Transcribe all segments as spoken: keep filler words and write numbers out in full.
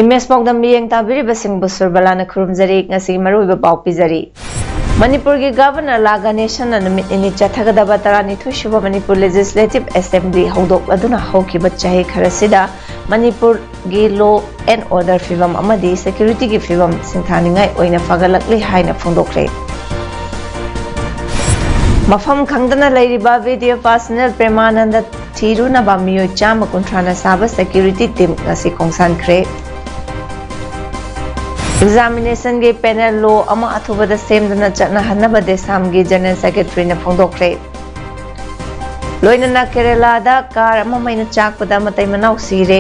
Image ꯄꯥꯎꯗꯝ ꯃꯤꯠꯌꯦꯡ ꯇꯥꯕꯤꯔꯤꯕꯁꯤꯡꯕꯨ ꯁꯨꯔꯕꯂꯥꯅ ꯈꯨꯔꯨꯝꯖꯔꯤ꯫ ꯉꯁꯤꯒꯤ ꯃꯔꯨꯑꯣꯏꯕ ꯄꯥꯎ ꯄꯤꯖꯔꯤ꯫ ꯃꯅꯤꯄꯨꯔꯒꯤ ꯒꯚꯔꯅꯔ ꯂꯥ ꯒꯅꯦꯁꯟꯅ ꯅꯨꯃꯤꯠ ꯅꯤꯅꯤ ꯆꯠꯊꯒꯗꯕ ꯇꯔꯥꯅꯤꯊꯣꯏ ꯁꯨꯕ ꯃꯅꯤꯄꯨꯔ ꯂꯦꯖꯤꯁꯂꯦꯇꯤꯚ ꯑꯦꯁꯦꯝꯕ꯭ꯂꯤ ꯍꯧꯗꯣꯛꯂꯗꯨꯅ ꯍꯧꯈꯤꯕ ꯆꯍꯤ ꯈꯔꯁꯤꯗ ꯃꯅꯤꯄꯨꯔꯒꯤ law and order ꯐꯤꯕꯝ ꯑꯃꯗꯤ security ꯒꯤ ꯐꯤꯕꯝ ꯁꯤꯡꯊꯥꯅꯤꯡꯉꯥꯏ ꯑꯣꯏꯅ ꯐꯒꯠꯂꯛꯂꯤ ꯍꯥꯏꯅ ꯐꯣꯡꯗꯣꯛꯈ꯭ꯔꯦ꯫ ꯃꯐꯝ ꯈꯪꯗꯅ ꯂꯩꯔꯤꯕ ꯕꯦꯗ꯭ꯌ ꯄꯥꯁꯅꯦꯜ ꯄ꯭ꯔꯦꯃꯥꯅꯟꯗ ꯊꯤꯔꯨꯅꯕ ꯃꯤꯑꯣꯏ ꯆꯥꯝꯃ ꯀꯨꯟꯊ꯭ꯔꯥꯅ ꯁꯥꯕ security team ꯉꯁꯤ ꯈꯣꯡꯁꯥꯟꯈ꯭ꯔꯦ꯫ Examination ꯒꯤ panel law ꯑꯃ ꯑꯊꯨꯕꯗ ꯁꯦꯝꯗꯨꯅ ꯆꯠꯅꯍꯟꯅꯕ ꯗꯦꯁꯥꯝꯒꯤ General Secretary ꯅ ꯐꯣꯡꯗꯣꯛꯈ꯭ꯔꯦ꯫ ꯂꯣꯏꯅꯅ ꯀꯦꯔꯦꯂꯥꯗ car ꯑꯃ ꯃꯩꯅ ꯆꯥꯛꯄꯗ ꯃꯇꯩ ꯃꯅꯥꯎ ꯁꯤꯔꯦ꯫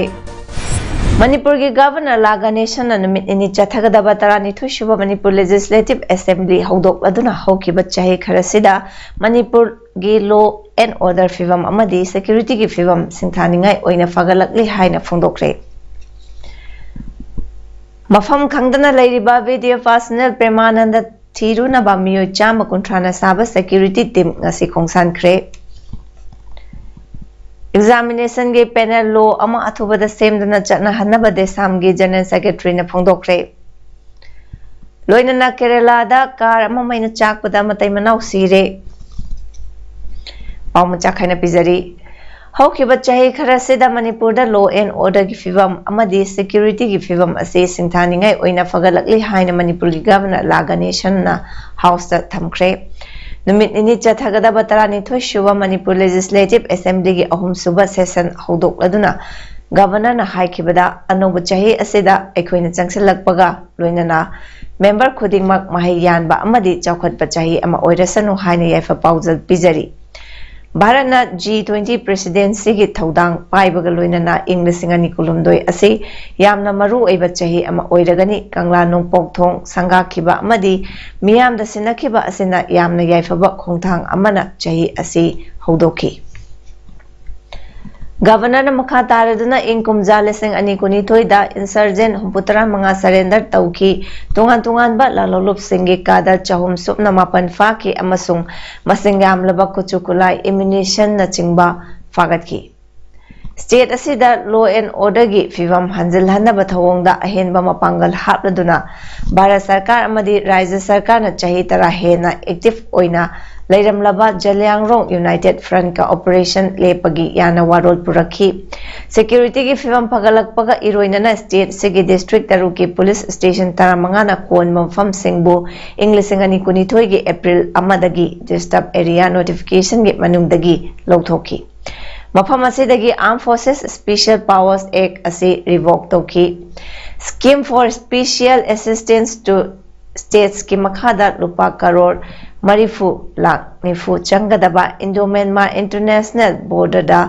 ꯃꯅꯤꯄꯨꯔꯒꯤ Governor ꯂꯥ ꯒꯅꯦꯁꯟꯅ ꯅꯨꯃꯤꯠ ꯅꯤꯅꯤ ꯆꯠꯊꯒꯗꯕ ꯇꯔꯥꯅꯤꯊꯣꯏ ꯁꯨꯕ ꯃꯅꯤꯄꯨꯔ Legislative Assembly ꯍꯧꯗꯣꯛꯂꯗꯨꯅ ꯍꯧꯈꯤꯕ ꯆꯍꯤ ꯈꯔꯁꯤꯗ ꯃꯅꯤꯄꯨꯔꯒꯤ law and order ꯐꯤꯕꯝ ꯑꯃꯗꯤ security ꯒꯤ ꯐꯤꯕꯝ ꯁꯤꯡꯊꯥꯅꯤꯡꯉꯥꯏ ꯑꯣꯏꯅ ꯐꯒꯠꯂꯛꯂꯤ ꯍꯥꯏꯅ ꯐꯣꯡꯗꯣꯛꯈ꯭ꯔꯦ꯫ ꯃꯐꯝ ꯈꯪꯗꯅ ꯂꯩꯔꯤꯕ ꯕꯦꯗ꯭ꯌ ꯄꯥꯁꯅꯦꯜ ꯄ꯭ꯔꯦꯃꯥꯅꯟꯗ ꯊꯤꯔꯨꯅꯕ ꯃꯤꯑꯣꯏ ꯆꯥꯝꯃ ꯀꯨꯟꯊ꯭ꯔꯥꯅ ꯁꯥꯕ security team ꯉꯁꯤ ꯈꯣꯡꯁꯥꯟꯈ꯭ꯔꯦ꯫ Examination ꯒꯤ panel law ꯑꯃ ꯑꯊꯨꯕꯗ ꯁꯦꯝꯗꯨꯅ ꯆꯠꯅꯍꯟꯅꯕ ꯗꯦꯁꯥꯝꯒꯤ General Secretary ꯅ ꯐꯣꯡꯗꯣꯛꯈ꯭ꯔꯦ꯫ ꯂꯣꯏꯅꯅ ꯀꯦꯔꯦꯂꯥꯗ car ꯑꯃ ꯃꯩꯅ ꯆꯥꯛꯄꯗ ꯃꯇꯩ ꯃꯅꯥꯎ ꯁꯤꯔꯦ꯫ ꯄꯥꯎ ꯃꯆꯥ ꯈꯥꯏꯅ ꯄꯤꯖꯔꯤ꯫ ꯍꯧꯈꯤꯕ ꯆꯍꯤ ꯈꯔꯁꯤꯗ ꯃꯅꯤꯄꯨꯔꯗ law and order ꯒꯤ ꯐꯤꯕꯝ ꯑꯃꯗꯤ security ꯒꯤ ꯐꯤꯕꯝ ꯑꯁꯤ ꯁꯤꯡꯊꯥꯅꯤꯡꯉꯥꯏ ꯑꯣꯏꯅ ꯐꯒꯠꯂꯛꯂꯤ ꯍꯥꯏꯅ ꯃꯅꯤꯄꯨꯔꯒꯤ Governor ꯂꯥ ꯒꯅꯦꯁꯟꯅ House ꯇ ꯊꯝꯈ꯭ꯔꯦ꯫ ꯅꯨꯃꯤꯠ ꯅꯤꯅꯤ ꯆꯠꯊꯒꯗꯕ ꯇꯔꯥꯅꯤꯊꯣꯏ ꯁꯨꯕ ꯃꯅꯤꯄꯨꯔ Legislative Assembly ꯒꯤ ꯑꯍꯨꯝꯁꯨꯕ session ꯍꯧꯗꯣꯛꯂꯗꯨꯅ Governor ꯅ ꯍꯥꯏꯈꯤꯕꯗ, ꯑꯅꯧꯕ ꯆꯍꯤ ꯑꯁꯤꯗ ꯑꯩꯈꯣꯏꯅ ꯆꯪꯁꯤꯜꯂꯛꯄꯒ ꯂꯣꯏꯅꯅ member ꯈꯨꯗꯤꯡꯃꯛ ꯃꯍꯩ ꯌꯥꯟꯕ ꯑꯃꯗꯤ ꯆꯥꯎꯈꯠꯄ ꯆꯍꯤ ꯑꯃ ꯑꯣꯏꯔꯁꯅꯨ ꯍꯥꯏꯅ ꯌꯥꯏꯐ ꯄꯥꯎꯖꯦꯜ ꯄꯤꯖꯔꯤ꯫ ꯚꯥꯔꯠꯅ G twenty presidency ꯒꯤ ꯊꯧꯗꯥꯡ ꯄꯥꯏꯕꯒ ꯂꯣꯏꯅꯅ ꯏꯪ ꯂꯤꯁꯤꯡ ꯑꯅꯤ ꯀꯨꯟꯍꯨꯝꯗꯣꯏ ꯑꯁꯤ ꯌꯥꯝꯅ ꯃꯔꯨ ꯑꯣꯏꯕ ꯆꯍꯤ ꯑꯃ ꯑꯣꯏꯔꯒꯅꯤ꯫ ꯀꯪꯂꯥ ꯅꯣꯡꯄꯣꯛ ꯊꯣꯡ ꯁꯪꯒꯥꯈꯤꯕ ꯑꯃꯗꯤ ꯃꯤꯌꯥꯝꯗ ꯁꯤꯟꯅꯈꯤꯕ ꯑꯁꯤꯅ ꯌꯥꯝꯅ ꯌꯥꯏꯐꯕ ꯈꯣꯡꯊꯥꯡ ꯑꯃꯅ ꯆꯍꯤ ꯑꯁꯤ ꯍꯧꯗꯣꯛꯈꯤ꯫ Governor ꯅ ꯃꯈꯥ ꯇꯥꯔꯗꯨꯅ ꯏꯪ ꯀꯨꯝꯖꯥ ꯂꯤꯁꯤꯡ ꯑꯅꯤ ꯀꯨꯟꯅꯤꯊꯣꯏꯗ insurgent ꯍꯨꯝꯐꯨꯇꯔꯥ ꯃꯉꯥ surrender ꯇꯧꯈꯤ꯫ ꯇꯣꯉꯥꯟ ꯇꯣꯉꯥꯟꯕ ꯂꯥꯜꯍꯧꯂꯨꯞꯁꯤꯡꯒꯤ ꯀꯥꯗ ꯆꯍꯨꯝ ꯁꯨꯞꯅ ꯃꯥꯄꯟ ꯐꯥꯈꯤ ꯑꯃꯁꯨꯡ ꯃꯁꯤꯡ ꯌꯥꯝꯂꯕ ꯈꯨꯠꯁꯨ ꯈꯨꯠꯂꯥꯏ, ammunition ꯅꯆꯤꯡꯕ ꯐꯥꯒꯠꯈꯤ꯫ State ꯑꯁꯤꯗ law and order ꯒꯤ ꯐꯤꯕꯝ ꯍꯟꯖꯤꯜꯍꯟꯅꯕ ꯊꯧꯑꯣꯡꯗ ꯑꯍꯦꯟꯕ ꯃꯄꯥꯡꯒꯜ ꯍꯥꯞꯂꯗꯨꯅ ꯚꯥꯔꯠ ꯁꯔꯀꯥꯔ ꯑꯃꯗꯤ ꯔꯥꯖ꯭ꯌ ꯁꯔꯀꯥꯔꯅ ꯆꯍꯤ ꯇꯔꯥ ꯍꯦꯟꯅ active ꯑꯣꯏꯅ ꯂꯩꯔꯝꯂꯕ ꯖꯂꯤꯌꯥꯡꯔꯣꯡ United Front ꯀ operation ꯂꯦꯞꯄꯒꯤ ꯌꯥꯅ ꯋꯥꯔꯣꯜ ꯄꯨꯔꯛꯈꯤ꯫ Security ꯒꯤ ꯐꯤꯕꯝ ꯐꯒꯠꯂꯛꯄꯒ ꯏꯔꯣꯏꯅꯅ state ꯑꯁꯤꯒꯤ district ꯇꯔꯨꯛꯀꯤ police station ꯇꯔꯥꯃꯉꯥꯅ ꯀꯣꯟꯕ ꯃꯐꯝꯁꯤꯡꯕꯨ ꯏꯪ ꯂꯤꯁꯤꯡ ꯑꯅꯤ ꯀꯨꯟꯅꯤꯊꯣꯏꯒꯤ April ꯑꯃꯗꯒꯤ disturb area notification ꯒꯤ ꯃꯅꯨꯡꯗꯒꯤ ꯂꯧꯊꯣꯛꯈꯤ꯫ ꯃꯐꯝ ꯑꯁꯤꯗꯒꯤ Armed Forces Special Powers Act ꯑꯁꯤ revoke ꯇꯧꯈꯤ꯫ Scheme for Special Assistance to States ꯀꯤ ꯃꯈꯥꯗ ꯂꯨꯄꯥ ꯀꯔꯣꯔ ꯃꯔꯤꯐꯨ ꯂꯥꯈ ꯅꯤꯐꯨ ꯆꯪꯒꯗꯕ Indo-Myanmar International Border ꯗ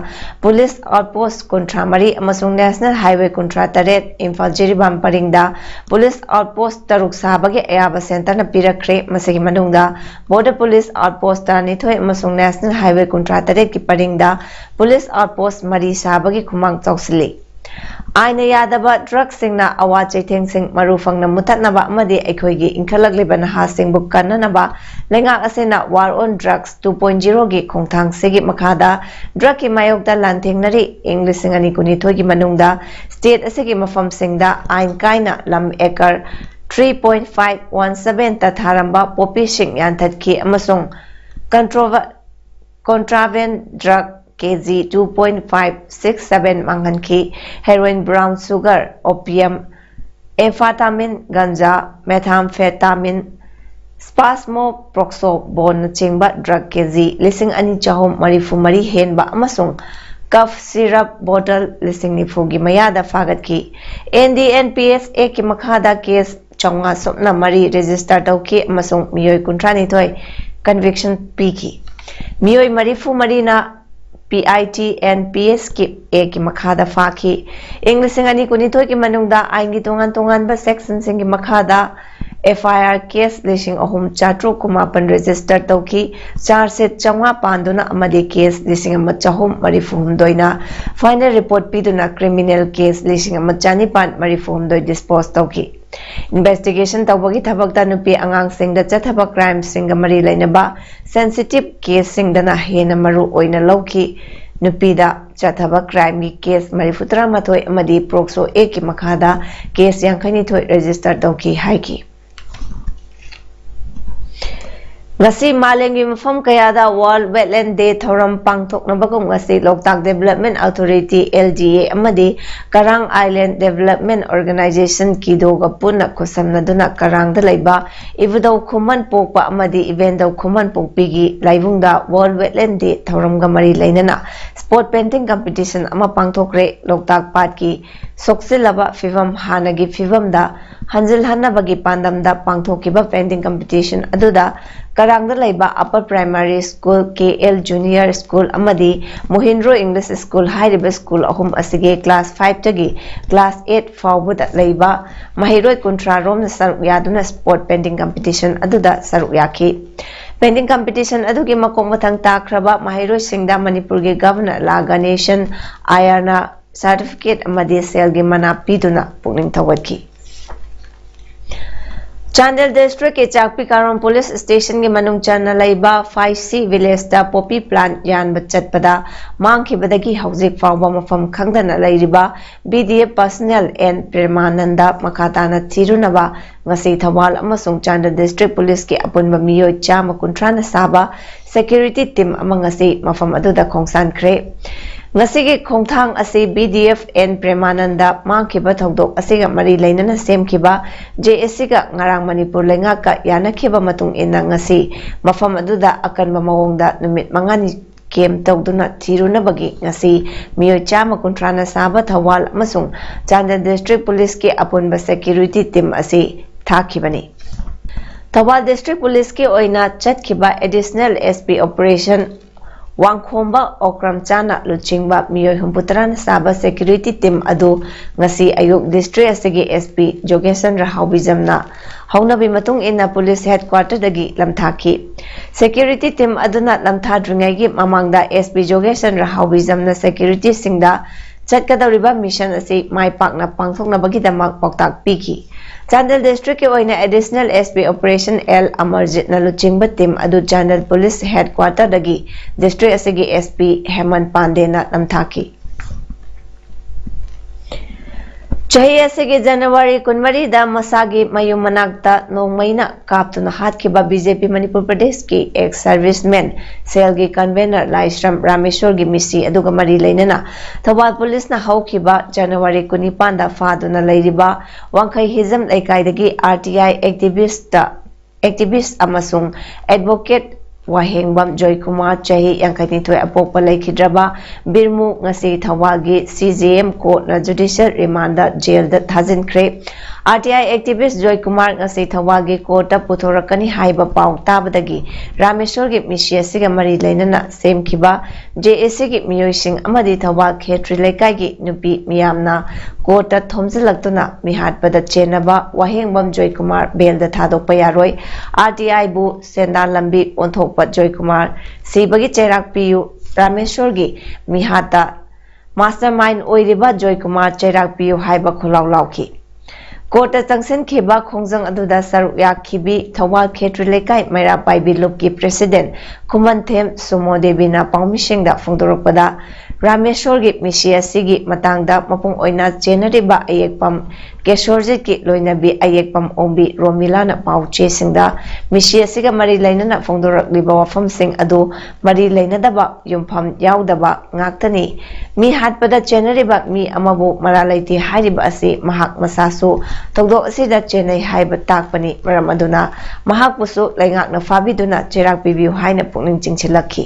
police outpost ꯀꯨꯟꯊ꯭ꯔꯥ ꯃꯔꯤ ꯑꯃꯁꯨꯡ National Highway ꯀꯨꯟꯊ꯭ꯔꯥ ꯇꯔꯦꯠ, ꯏꯝꯐꯥꯜ ꯖꯤꯔꯤꯕꯥꯝ ꯄꯔꯤꯡꯗ police outpost ꯇꯔꯨꯛ ꯁꯥꯕꯒꯤ ꯑꯌꯥꯕ centre ꯅ ꯄꯤꯔꯛꯈ꯭ꯔꯦ꯫ ꯃꯁꯤꯒꯤ ꯃꯅꯨꯡꯗ Border Police Outpost ꯇꯔꯥꯅꯤꯊꯣꯏ ꯑꯃꯁꯨꯡ National Highway ꯀꯨꯟꯊ꯭ꯔꯥ ꯇꯔꯦꯠ ꯀꯤ ꯄꯔꯤꯡꯗ police outpost ꯃꯔꯤ ꯁꯥꯕꯒꯤ ꯈꯨꯃꯥꯡ ꯆꯥꯎꯁꯤꯜꯂꯤ꯫ ꯑꯥꯏꯟꯅ ꯌꯥꯗꯕ drug ꯁꯤꯡꯅ ꯑꯋꯥ ꯆꯩꯊꯦꯡꯁꯤꯡ ꯃꯔꯨ ꯐꯪꯅ ꯃꯨꯊꯠꯅꯕ ꯑꯃꯗꯤ ꯑꯩꯈꯣꯏꯒꯤ ꯏꯟꯈꯠꯂꯛꯂꯤꯕ ꯅꯍꯥꯁꯤꯡꯕꯨ ꯀꯟꯅꯅꯕ ꯂꯩꯉꯥꯛ ꯑꯁꯤꯅ War on Drugs two point zero ꯒꯤ ꯈꯣꯡꯊꯥꯡꯁꯤꯒꯤ ꯃꯈꯥꯗ drug ꯀꯤ ꯃꯥꯌꯣꯛꯇ ꯂꯥꯟꯊꯦꯡꯅꯔꯤ꯫ ꯏꯪ ꯂꯤꯁꯤꯡ ꯑꯅꯤ ꯀꯨꯟꯅꯤꯊꯣꯏꯒꯤ ꯃꯅꯨꯡꯗ state ꯑꯁꯤꯒꯤ ꯃꯐꯝꯁꯤꯡꯗ ꯑꯥꯏꯟ ꯀꯥꯏꯅ ꯂꯝ acre three point five one seven ꯇ ꯊꯥꯔꯝꯕ poppy ꯁꯤꯡ ꯌꯥꯟꯊꯠꯈꯤ ꯑꯃꯁꯨꯡ controva-, contraband drug K G two point five six seven ꯃꯥꯡꯍꯟꯈꯤ꯫ Heroin, brown sugar, opium, amphetamine, ganja, methamphetamine, spasmo, proxobone ꯅꯆꯤꯡꯕ drug K G ꯂꯤꯁꯤꯡ ꯑꯅꯤ ꯆꯍꯨꯝ ꯃꯔꯤꯐꯨ ꯃꯔꯤ ꯍꯦꯟꯕ ꯑꯃꯁꯨꯡ cough syrup bottle ꯂꯤꯁꯤꯡ ꯅꯤꯐꯨꯒꯤ ꯃꯌꯥꯗ ꯐꯥꯒꯠꯈꯤ꯫ N D N P S Act ꯀꯤ ꯃꯈꯥꯗ case ꯆꯥꯝꯃꯉꯥ ꯁꯨꯞꯅ ꯃꯔꯤ register ꯇꯧꯈꯤ ꯑꯃꯁꯨꯡ ꯃꯤꯑꯣꯏ ꯀꯨꯟꯊ꯭ꯔꯥꯅꯤꯊꯣꯏ conviction ꯄꯤꯈꯤ꯫ ꯃꯤꯑꯣꯏ ꯃꯔꯤꯐꯨ ꯃꯔꯤꯅ P I T and P S ꯀꯤ Act ꯀꯤ ꯃꯈꯥꯗ ꯐꯥꯈꯤ꯫ ꯏꯪ ꯂꯤꯁꯤꯡ ꯑꯅꯤ ꯀꯨꯟꯅꯤꯊꯣꯏꯒꯤ ꯃꯅꯨꯡꯗ ꯑꯥꯏꯟꯒꯤ ꯇꯣꯉꯥꯟ ꯇꯣꯉꯥꯟꯕ section ꯁꯤꯡꯒꯤ ꯃꯈꯥꯗ F I R case ꯂꯤꯁꯤꯡ ꯑꯍꯨꯝ ꯆꯥꯇ꯭ꯔꯨꯛ ꯀꯨꯟꯃꯥꯄꯟ register ꯇꯧꯈꯤ꯫ Charge sheet ꯆꯥꯝꯃꯉꯥ ꯄꯥꯟꯗꯨꯅ ꯑꯃꯗꯤ case ꯂꯤꯁꯤꯡ ꯑꯃ ꯆꯍꯨꯝ ꯃꯔꯤꯐꯨ ꯍꯨꯝꯗꯣꯏꯅ final report ꯄꯤꯗꯨꯅ criminal case ꯂꯤꯁꯤꯡ ꯑꯃ ꯆꯅꯤꯄꯥꯟ ꯃꯔꯤꯐꯨ ꯍꯨꯝꯗꯣꯏ dispose ꯇꯧꯈꯤ꯫ Investigation ꯇꯧꯕꯒꯤ ꯊꯕꯛꯇ ꯅꯨꯄꯤ ꯑꯉꯥꯡꯁꯤꯡꯗ ꯆꯠꯊꯕ crime ꯁꯤꯡꯒ ꯃꯔꯤ ꯂꯩꯅꯕ sensitive case ꯁꯤꯡꯗꯅ ꯍꯦꯟꯅ ꯃꯔꯨ ꯑꯣꯏꯅ ꯂꯧꯈꯤ꯫ ꯅꯨꯄꯤꯗ ꯆꯠꯊꯕ crime ꯒꯤ case ꯃꯔꯤꯐꯨ ꯇꯔꯥꯃꯥꯊꯣꯏ ꯑꯃꯗꯤ POCSO Act ꯀꯤ ꯃꯈꯥꯗ case ꯌꯥꯡꯈꯩꯅꯤꯊꯣꯏ register ꯇꯧꯈꯤ ꯍꯥꯏꯈꯤ꯫ ꯉꯁꯤ ꯃꯥꯂꯦꯝꯒꯤ ꯃꯐꯝ ꯀꯌꯥꯗ World Wetland Day ꯊꯧꯔꯝ ꯄꯥꯡꯊꯣꯛꯅꯕꯒꯨꯝ ꯉꯁꯤ Loktak Development Authority, L D A, ꯑꯃꯗꯤ Karang Island Development Organization, KIDOꯒ ꯄꯨꯟꯅ ꯈꯨꯠꯁꯝꯅꯗꯨꯅ ꯀꯔꯥꯡꯗ ꯂꯩꯕ ꯏꯕꯨꯙꯧ ꯈꯨꯃꯟ ꯄꯣꯛꯄ ꯑꯃꯗꯤ ꯏꯕꯦꯟꯗꯧ ꯈꯨꯃꯟ ꯄꯣꯛꯄꯤꯒꯤ ꯂꯥꯏꯕꯨꯡꯗ World Wetland Day ꯊꯧꯔꯝꯒ ꯃꯔꯤ ꯂꯩꯅꯅ spot painting competition ꯑꯃ ꯄꯥꯡꯊꯣꯛꯈ꯭ꯔꯦ꯫ ꯂꯣꯛꯇꯥꯛ ꯄꯥꯠꯀꯤ ꯁꯣꯛꯆꯤꯜꯂꯕ ꯐꯤꯕꯝ ꯍꯥꯟꯅꯒꯤ ꯐꯤꯕꯝꯗ ꯍꯟꯖꯤꯜꯍꯟꯅꯕꯒꯤ ꯄꯥꯟꯗꯝꯗ ꯄꯥꯡꯊꯣꯛꯈꯤꯕ painting competition ꯑꯗꯨꯗ ꯀꯔꯥꯡꯗ ꯂꯩꯕ Upper Primary School, K L Junior School ꯑꯃꯗꯤ ꯃꯣꯍꯤꯟꯗ꯭ꯔꯣ English School ꯍꯥꯏꯔꯤꯕ school ꯑꯍꯨꯝ ꯑꯁꯤꯒꯤ class five ꯇꯒꯤ class eight ꯐꯥꯎꯕꯗ ꯂꯩꯕ ꯃꯍꯩꯔꯣꯏ ꯀꯨꯟꯊ꯭ꯔꯥ ꯔꯣꯝꯅ ꯁꯔꯨꯛ ꯌꯥꯗꯨꯅ spot painting competition ꯑꯗꯨꯗ ꯁꯔꯨꯛ ꯌꯥꯈꯤ꯫ Painting competition ꯑꯗꯨꯒꯤ ꯃꯀꯣꯛ ꯃꯊꯪ ꯇꯥꯈ꯭ꯔꯕ ꯃꯍꯩꯔꯣꯏꯁꯤꯡꯗ ꯃꯅꯤꯄꯨꯔꯒꯤ Governor ꯂꯥ ꯒꯅꯦꯁꯟ ꯑꯥꯌꯔꯅ certificate ꯑꯃꯗꯤ ꯁꯦꯜꯒꯤ ꯃꯅꯥ ꯄꯤꯗꯨꯅ ꯄꯨꯛꯅꯤꯡ ꯊꯧꯒꯠꯈꯤ꯫ ꯆꯥꯟꯗꯦꯜ district ꯀꯤ ꯆꯥꯛꯄꯤ ꯀꯥꯔꯣꯡ police station ꯒꯤ ꯃꯅꯨꯡ ꯆꯟꯅ ꯂꯩꯕ ꯐꯥꯏꯁꯤ village ꯇ poppy plant ꯌꯥꯟꯕ ꯆꯠꯄꯗ ꯃꯥꯡꯈꯤꯕꯗꯒꯤ ꯍꯧꯖꯤꯛ ꯐꯥꯎꯕ ꯃꯐꯝ ꯈꯪꯗꯅ ꯂꯩꯔꯤꯕ B D F personnel N ꯄ꯭ꯔꯦꯃꯥꯅꯟꯗ ꯃꯈꯥ ꯇꯥꯅ ꯊꯤꯔꯨꯅꯕ ꯉꯁꯤ ꯊꯧꯕꯥꯜ ꯑꯃꯁꯨꯡ ꯆꯥꯟꯗꯦꯜ district police ꯀꯤ ꯑꯄꯨꯟꯕ ꯃꯤꯑꯣꯏ ꯆꯥꯝꯃ ꯀꯨꯟꯊ꯭ꯔꯥꯅ ꯁꯥꯕ security team ꯑꯃ ꯉꯁꯤ ꯃꯐꯝ ꯑꯗꯨꯗ ꯈꯣꯡꯁꯥꯟꯈ꯭ꯔꯦ꯫ ꯉꯁꯤꯒꯤ ꯈꯣꯡꯊꯥꯡ ꯑꯁꯤ B D F N ꯄ꯭ꯔꯦꯃꯥꯅꯟꯗ ꯃꯥꯡꯈꯤꯕ ꯊꯧꯗꯣꯛ ꯑꯁꯤꯒ ꯃꯔꯤ ꯂꯩꯅꯅ ꯁꯦꯝꯈꯤꯕ J S C ꯒ ꯉꯔꯥꯡ ꯃꯅꯤꯄꯨꯔ ꯂꯩꯉꯥꯛꯀ ꯌꯥꯅꯈꯤꯕ ꯃꯇꯨꯡ ꯏꯟꯅ ꯉꯁꯤ ꯃꯐꯝ ꯑꯗꯨꯗ ꯑꯀꯟꯕ ꯃꯑꯣꯡꯗ ꯅꯨꯃꯤꯠ ꯃꯉꯥꯅꯤ camp ꯇꯧꯗꯨꯅ ꯊꯤꯔꯨꯅꯕꯒꯤ ꯉꯁꯤ ꯃꯤꯑꯣꯏ ꯆꯥꯝꯃ ꯀꯨꯟꯊ꯭ꯔꯥꯅ ꯁꯥꯕ ꯊꯧꯕꯥꯜ ꯑꯃꯁꯨꯡ ꯆꯥꯟꯗꯦꯜ district police ꯀꯤ ꯑꯄꯨꯟꯕ security team ꯑꯁꯤ ꯊꯥꯈꯤꯕꯅꯤ꯫ ꯊꯧꯕꯥꯜ district police ꯀꯤ ꯑꯣꯏꯅ ꯆꯠꯈꯤꯕ additional S P operation ꯋꯥꯡꯈꯣꯝꯕ ꯑꯣꯀ꯭ꯔꯝꯆꯥꯅ ꯂꯨꯆꯤꯡꯕ ꯃꯤꯑꯣꯏ ꯍꯨꯝꯐꯨꯇꯔꯥꯅ ꯁꯥꯕ security team ꯑꯗꯨ ꯉꯁꯤ ꯑꯌꯨꯛ district ꯑꯁꯤꯒꯤ S P ꯖꯣꯒꯦꯁꯟ ꯔꯍꯥꯎꯕꯤꯖꯝꯅ ꯍꯧꯅꯕꯤ ꯃꯇꯨꯡ ꯏꯟꯅ police headquarter ꯗꯒꯤ ꯂꯝꯊꯥꯈꯤ꯫ Security team ꯑꯗꯨꯅ ꯂꯝꯊꯥꯗ꯭ꯔꯤꯉꯩꯒꯤ ꯃꯃꯥꯡꯗ S P ꯖꯣꯒꯦꯁꯟ ꯔꯍꯥꯎꯕꯤꯖꯝꯅ security ꯁꯤꯡꯗ ꯆꯠꯀꯗꯧꯔꯤꯕ mission ꯑꯁꯤ ꯃꯥꯏ ꯄꯥꯛꯅ ꯄꯥꯡꯊꯣꯛꯅꯕꯒꯤꯗꯃꯛ ꯄꯥꯎꯇꯥꯛ ꯄꯤꯈꯤ꯫ ꯆꯥꯟꯗꯦꯜ district ꯀꯤ ꯑꯣꯏꯅ additional S P operation L ꯑꯃꯔꯖꯤꯠꯅ ꯂꯨꯆꯤꯡꯕ team ꯑꯗꯨ ꯆꯥꯟꯗꯦꯜ police headquarter ꯗꯒꯤ district ꯑꯁꯤꯒꯤ S P ꯍꯦꯃꯟ ꯄꯥꯟꯗꯦꯅ ꯅꯝꯊꯥꯈꯤ꯫ ꯆꯍꯤ ꯑꯁꯤꯒꯤ ꯖꯅꯋꯥꯔꯤ ꯀꯨꯟꯃꯔꯤꯗ ꯃꯁꯥꯒꯤ ꯃꯌꯨꯝ ꯃꯅꯥꯛꯇ ꯅꯣꯡꯃꯩꯅ ꯀꯥꯞꯇꯨꯅ ꯍꯥꯠꯈꯤꯕ ꯕꯤ ꯖꯦ ꯄꯤ ꯃꯅꯤꯄꯨꯔ ꯄ꯭ꯔꯗꯦꯁꯀꯤ ex serviceman, ꯁꯦꯜꯒꯤ convener ꯂꯥꯏꯁ꯭ꯔꯝ ꯔꯥꯃꯦꯁꯣꯔꯒꯤ ꯃꯤꯁꯤ ꯑꯗꯨꯒ ꯃꯔꯤ ꯂꯩꯅꯅ ꯊꯧꯕꯥꯜ ꯄꯨꯂꯤꯁꯅ ꯍꯧꯈꯤꯕ ꯖꯅꯋꯥꯔꯤ ꯀꯨꯟꯅꯤꯄꯥꯟꯗ ꯐꯥꯗꯨꯅ ꯂꯩꯔꯤꯕ ꯋꯥꯡꯈꯩ ꯍꯤꯖꯝ ꯂꯩꯀꯥꯏꯗꯒꯤ R T I activist activist ꯑꯃꯁꯨꯡ advocate ꯋꯥꯍꯦꯡꯕꯝ ꯖꯣꯏꯀꯨꯃꯥꯔ, ꯆꯍꯤ ꯌꯥꯡꯈꯩꯅꯤꯊꯣꯏ ꯑꯄꯣꯛꯄ, ꯂꯩꯈꯤꯗ꯭ꯔꯕ ꯕꯤꯔꯃꯨ, ꯉꯁꯤ ꯊꯧꯕꯥꯜꯒꯤ ꯁꯤ ꯖꯦ ꯑꯦꯝ ꯀꯣꯔꯠꯅ judicial ꯔꯤꯃꯥꯟꯗ ꯖꯦꯜꯗ ꯊꯥꯖꯤꯟꯈ꯭ꯔꯦ꯫ R T I activist Joykumar ꯉꯁꯤ ꯊꯧꯕꯥꯜꯒꯤ ꯀꯣꯔꯠꯇ ꯄꯨꯊꯣꯔꯛꯀꯅꯤ ꯍꯥꯏꯕ ꯄꯥꯎ ꯇꯥꯕꯗꯒꯤ ꯔꯥꯃꯦꯁꯣꯔꯒꯤ ꯃꯤꯁꯤ ꯑꯁꯤꯒ ꯃꯔꯤ ꯂꯩꯅꯅ ꯁꯦꯝꯈꯤꯕ ꯖꯦ ꯑꯦ ꯁꯤꯒꯤ ꯃꯤꯑꯣꯏꯁꯤꯡ ꯑꯃꯗꯤ ꯊꯧꯕꯥꯜ ꯈꯦꯇ꯭ꯔꯤ ꯂꯩꯀꯥꯏꯒꯤ ꯅꯨꯄꯤ ꯃꯤꯌꯥꯝꯅ ꯀꯣꯔꯠꯇ ꯊꯣꯝꯖꯤꯜꯂꯛꯇꯨꯅ ꯃꯤꯍꯥꯠꯄꯗ ꯆꯦꯟꯅꯕ ꯋꯥꯍꯦꯡꯕꯝ ꯖꯣꯏꯀꯨꯃꯥꯔ ꯕꯦꯜꯗ ꯊꯥꯗꯣꯛꯄ ꯌꯥꯔꯣꯏ, ꯑꯥꯔ ꯇꯤ ꯑꯥꯏꯕꯨ ꯁꯦꯟꯗꯥꯟ ꯂꯝꯕꯤ ꯑꯣꯟꯊꯣꯛꯄ ꯖꯣꯏꯀꯨꯃꯥꯔ ꯁꯤꯕꯒꯤ ꯆꯩꯔꯥꯛ ꯄꯤꯌꯨ, ꯔꯥꯃꯦꯁꯣꯔꯒꯤ ꯃꯤꯍꯥꯠꯇ mastermind ꯑꯣꯏꯔꯤꯕ ꯖꯣꯏꯀꯨꯃꯥꯔ ꯆꯩꯔꯥꯛ ꯄꯤꯌꯨ ꯍꯥꯏꯕ ꯈꯣꯜꯂꯥꯎ ꯂꯥꯎꯈꯤ꯫ ꯀꯣꯔꯠꯇ ꯆꯪꯁꯤꯟꯈꯤꯕ ꯈꯣꯡꯖꯪ ꯑꯗꯨꯗ ꯁꯔꯨꯛ ꯌꯥꯈꯤꯕꯤ ꯊꯧꯕꯥꯜ ꯈꯦꯇ꯭ꯔꯤ ꯂꯩꯀꯥꯏ ꯃꯩꯔꯥ ꯄꯥꯏꯕꯤ ꯂꯨꯞꯀꯤ president ꯈꯨꯃꯟꯊꯦꯝ ꯁꯨꯃꯣ ꯗꯦꯕꯤꯅ ꯄꯥꯎꯃꯤꯁꯤꯡꯗ ꯐꯣꯡꯗꯣꯔꯛꯄꯗ, ꯔꯥꯃꯦꯁꯣꯔꯒꯤ ꯃꯤꯁꯤ ꯑꯁꯤꯒꯤ ꯃꯇꯥꯡꯗ ꯃꯄꯨꯡ ꯑꯣꯏꯅ ꯆꯦꯟꯅꯔꯤꯕ ꯑꯌꯦꯛꯄꯝ ꯀꯦꯁꯣꯔꯖꯤꯠꯀꯤ ꯂꯣꯏꯅꯕꯤ ꯑꯌꯦꯛꯄꯝ ꯑꯣꯡꯕꯤ ꯔꯣꯃꯤꯂꯥꯅ ꯄꯥꯎ ꯆꯦꯁꯤꯡꯗ ꯃꯤꯁꯤ ꯑꯁꯤꯒ ꯃꯔꯤ ꯂꯩꯅꯅ ꯐꯣꯡꯗꯣꯔꯛꯂꯤꯕ ꯋꯥꯐꯝꯁꯤꯡ ꯑꯗꯨ ꯃꯔꯤ ꯂꯩꯅꯗꯕ, ꯌꯨꯝꯐꯝ ꯌꯥꯎꯗꯕ ꯉꯥꯛꯇꯅꯤ꯫ ꯃꯤ ꯍꯥꯠꯄꯗ ꯆꯦꯟꯅꯔꯤꯕ ꯃꯤ ꯑꯃꯕꯨ ꯃꯔꯥꯜ ꯂꯩꯇꯦ ꯍꯥꯏꯔꯤꯕ ꯑꯁꯤ ꯃꯍꯥꯛ ꯃꯁꯥꯁꯨ ꯊꯧꯗꯣꯛ ꯑꯁꯤꯗ ꯆꯦꯟꯅꯩ ꯍꯥꯏꯕ ꯇꯥꯛꯄꯅꯤ꯫ ꯃꯔꯝ ꯑꯗꯨꯅ ꯃꯍꯥꯛꯄꯨꯁꯨ ꯂꯩꯉꯥꯛꯅ ꯐꯥꯕꯤꯗꯨꯅ ꯆꯩꯔꯥꯛ ꯄꯤꯕꯤꯌꯨ ꯍꯥꯏꯅ ꯄꯨꯛꯅꯤꯡ ꯆꯤꯡꯁꯤꯜꯂꯛꯈꯤ꯫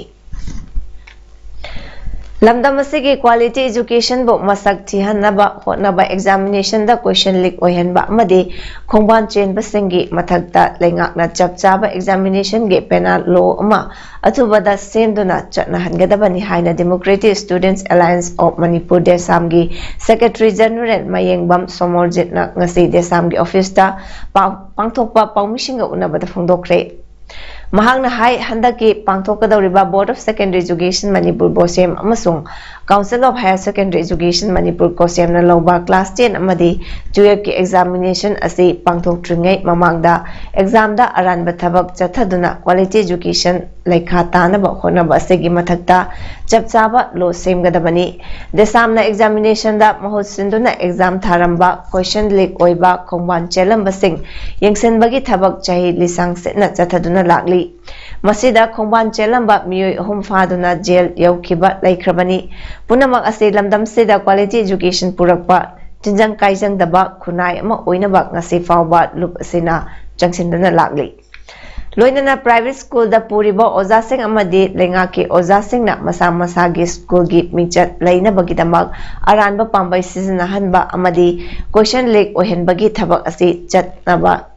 ꯂꯝꯗꯝ ꯑꯁꯤꯒꯤ quality educationꯕꯨ ꯃꯁꯛ ꯊꯤꯍꯟꯅꯕ ꯍꯣꯠꯅꯕ examinationꯗ question leak ꯑꯣꯏꯍꯟꯕ ꯑꯃꯗꯤ ꯈꯣꯡꯕꯥꯟ ꯆꯦꯟꯕꯁꯤꯡꯒꯤ ꯃꯊꯛꯇ ꯂꯩꯉꯥꯛꯅ ꯆꯞ ꯆꯥꯕ examinationꯒꯤ penal law ꯑꯃ ꯑꯊꯨꯕꯗ ꯁꯦꯝꯗꯨꯅ ꯆꯠꯅꯍꯟꯒꯗꯕꯅꯤ ꯍꯥꯏꯅ Democratic Students Alliance of Manipur, ꯗꯦꯁꯥꯝꯒꯤ Secretary General ꯃꯌꯦꯡꯕꯝ ꯁꯣꯃꯣꯔꯖꯤꯠꯅ ꯉꯁꯤ ꯗꯦꯁꯥꯝꯒꯤ officeꯇ ꯄꯥꯎ-, ꯄꯥꯡꯊꯣꯛꯄ ꯄꯥꯎꯃꯤꯁꯤꯡꯒ ꯎꯅꯕꯗ ꯐꯣꯡꯗꯣꯛꯈ꯭ꯔꯦ꯫ ꯃꯍꯥꯛꯅ ꯍꯥꯏ, ꯍꯟꯗꯛꯀꯤ ꯄꯥꯡꯊꯣꯛꯀꯗꯧꯔꯤꯕ Board of Secondary Education Manipur, ꯕꯣꯁꯦꯝ, ꯑꯃꯁꯨꯡ Council of Higher Secondary Education Manipur, COHSEM ꯅ ꯂꯧꯕ class ten ꯑꯃꯗꯤ twelve ꯀꯤ examination ꯑꯁꯤ ꯄꯥꯡꯊꯣꯛꯇ꯭ꯔꯤꯉꯩ ꯃꯃꯥꯡꯗ exam ꯗ ꯑꯔꯥꯟꯕ ꯊꯕꯛ ꯆꯠꯊꯗꯨꯅ quality education ꯂꯩꯈꯥ ꯇꯥꯅꯕ ꯍꯣꯠꯅꯕ ꯑꯁꯤꯒꯤ ꯃꯊꯛꯇ ꯆꯞ ꯆꯥꯕ law ꯁꯦꯝꯒꯗꯕꯅꯤ꯫ DESAM ꯅ examination ꯗ ꯃꯍꯨꯠ ꯁꯤꯟꯗꯨꯅ exam ꯊꯥꯔꯝꯕ, question leak ꯑꯣꯏꯕ, ꯈꯣꯡꯕꯥꯟ ꯆꯦꯜꯂꯝꯕꯁꯤꯡ ꯌꯦꯡꯁꯤꯟꯕꯒꯤ ꯊꯕꯛ ꯆꯍꯤ ꯂꯤꯁꯥꯡ ꯁꯤꯠꯅ ꯆꯠꯊꯗꯨꯅ ꯂꯥꯛꯂꯤ꯫ ꯃꯁꯤꯗ ꯈꯣꯡꯕꯥꯟ ꯆꯦꯜꯂꯝꯕ ꯃꯤꯑꯣꯏ ꯑꯍꯨꯝ ꯐꯥꯗꯨꯅ jail ꯌꯧꯈꯤꯕ ꯂꯩꯈ꯭ꯔꯕꯅꯤ꯫ ꯄꯨꯝꯅꯃꯛ ꯑꯁꯤ ꯂꯝꯗꯝꯁꯤꯗ quality education ꯄꯨꯔꯛꯄ, ꯇꯤꯟꯖꯪ ꯀꯥꯏꯖꯪꯗꯕ ꯈꯨꯟꯅꯥꯏ ꯑꯃ ꯑꯣꯏꯅꯕ ꯉꯁꯤ ꯐꯥꯎꯕ ꯂꯨꯞ ꯑꯁꯤꯅ ꯆꯪꯁꯤꯟꯗꯨꯅ ꯂꯥꯛꯂꯤ꯫ ꯂꯣꯏꯅꯅ private school ꯗ ꯄꯨꯔꯤꯕ ꯑꯣꯖꯥꯁꯤꯡ ꯑꯃꯗꯤ ꯂꯩꯉꯥꯛꯀꯤ ꯑꯣꯖꯥꯁꯤꯡꯅ ꯃꯁꯥ ꯃꯁꯥꯒꯤ school ꯒꯤ ꯃꯤꯡꯆꯠ ꯂꯩꯅꯕꯒꯤꯗꯃꯛ ꯑꯔꯥꯟꯕ ꯄꯥꯝꯕꯩ ꯁꯤꯖꯤꯟꯅꯍꯟꯕ ꯑꯃꯗꯤ question leak ꯑꯣꯏꯍꯟꯕꯒꯤ ꯊꯕꯛ ꯑꯁꯤ ꯆꯠꯅꯕ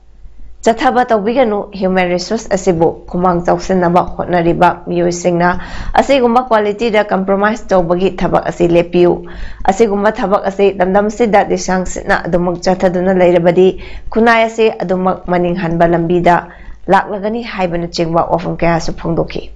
ꯆꯠꯊꯕ ꯇꯧꯕꯤꯒꯅꯨ꯫ Human resource ꯑꯁꯤꯕꯨ ꯈꯨꯃꯥꯡ ꯆꯥꯎꯁꯤꯟꯅꯕ ꯍꯣꯠꯅꯔꯤꯕ ꯃꯤꯑꯣꯏꯁꯤꯡꯅ ꯑꯁꯤꯒꯨꯝꯕ quality ꯗ compromise ꯇꯧꯕꯒꯤ ꯊꯕꯛ ꯑꯁꯤ ꯂꯦꯞꯄꯤꯌꯨ꯫ ꯑꯁꯤꯒꯨꯝꯕ ꯊꯕꯛ ꯑꯁꯤ ꯂꯝꯗꯝꯁꯤꯗ ꯂꯤꯁꯥꯡ ꯁꯤꯠꯅ ꯑꯗꯨꯃꯛ ꯆꯠꯊꯗꯨꯅ ꯂꯩꯔꯕꯗꯤ ꯈꯨꯟꯅꯥꯏ ꯑꯁꯤ ꯑꯗꯨꯃꯛ ꯃꯅꯤꯡ ꯍꯟꯕ ꯂꯝꯕꯤꯗ ꯂꯥꯛꯂꯒꯅꯤ ꯍꯥꯏꯕꯅꯆꯤꯡꯕ ꯋꯥꯐꯝ ꯀꯌꯥꯁꯨ ꯐꯣꯡꯗꯣꯛꯈꯤ꯫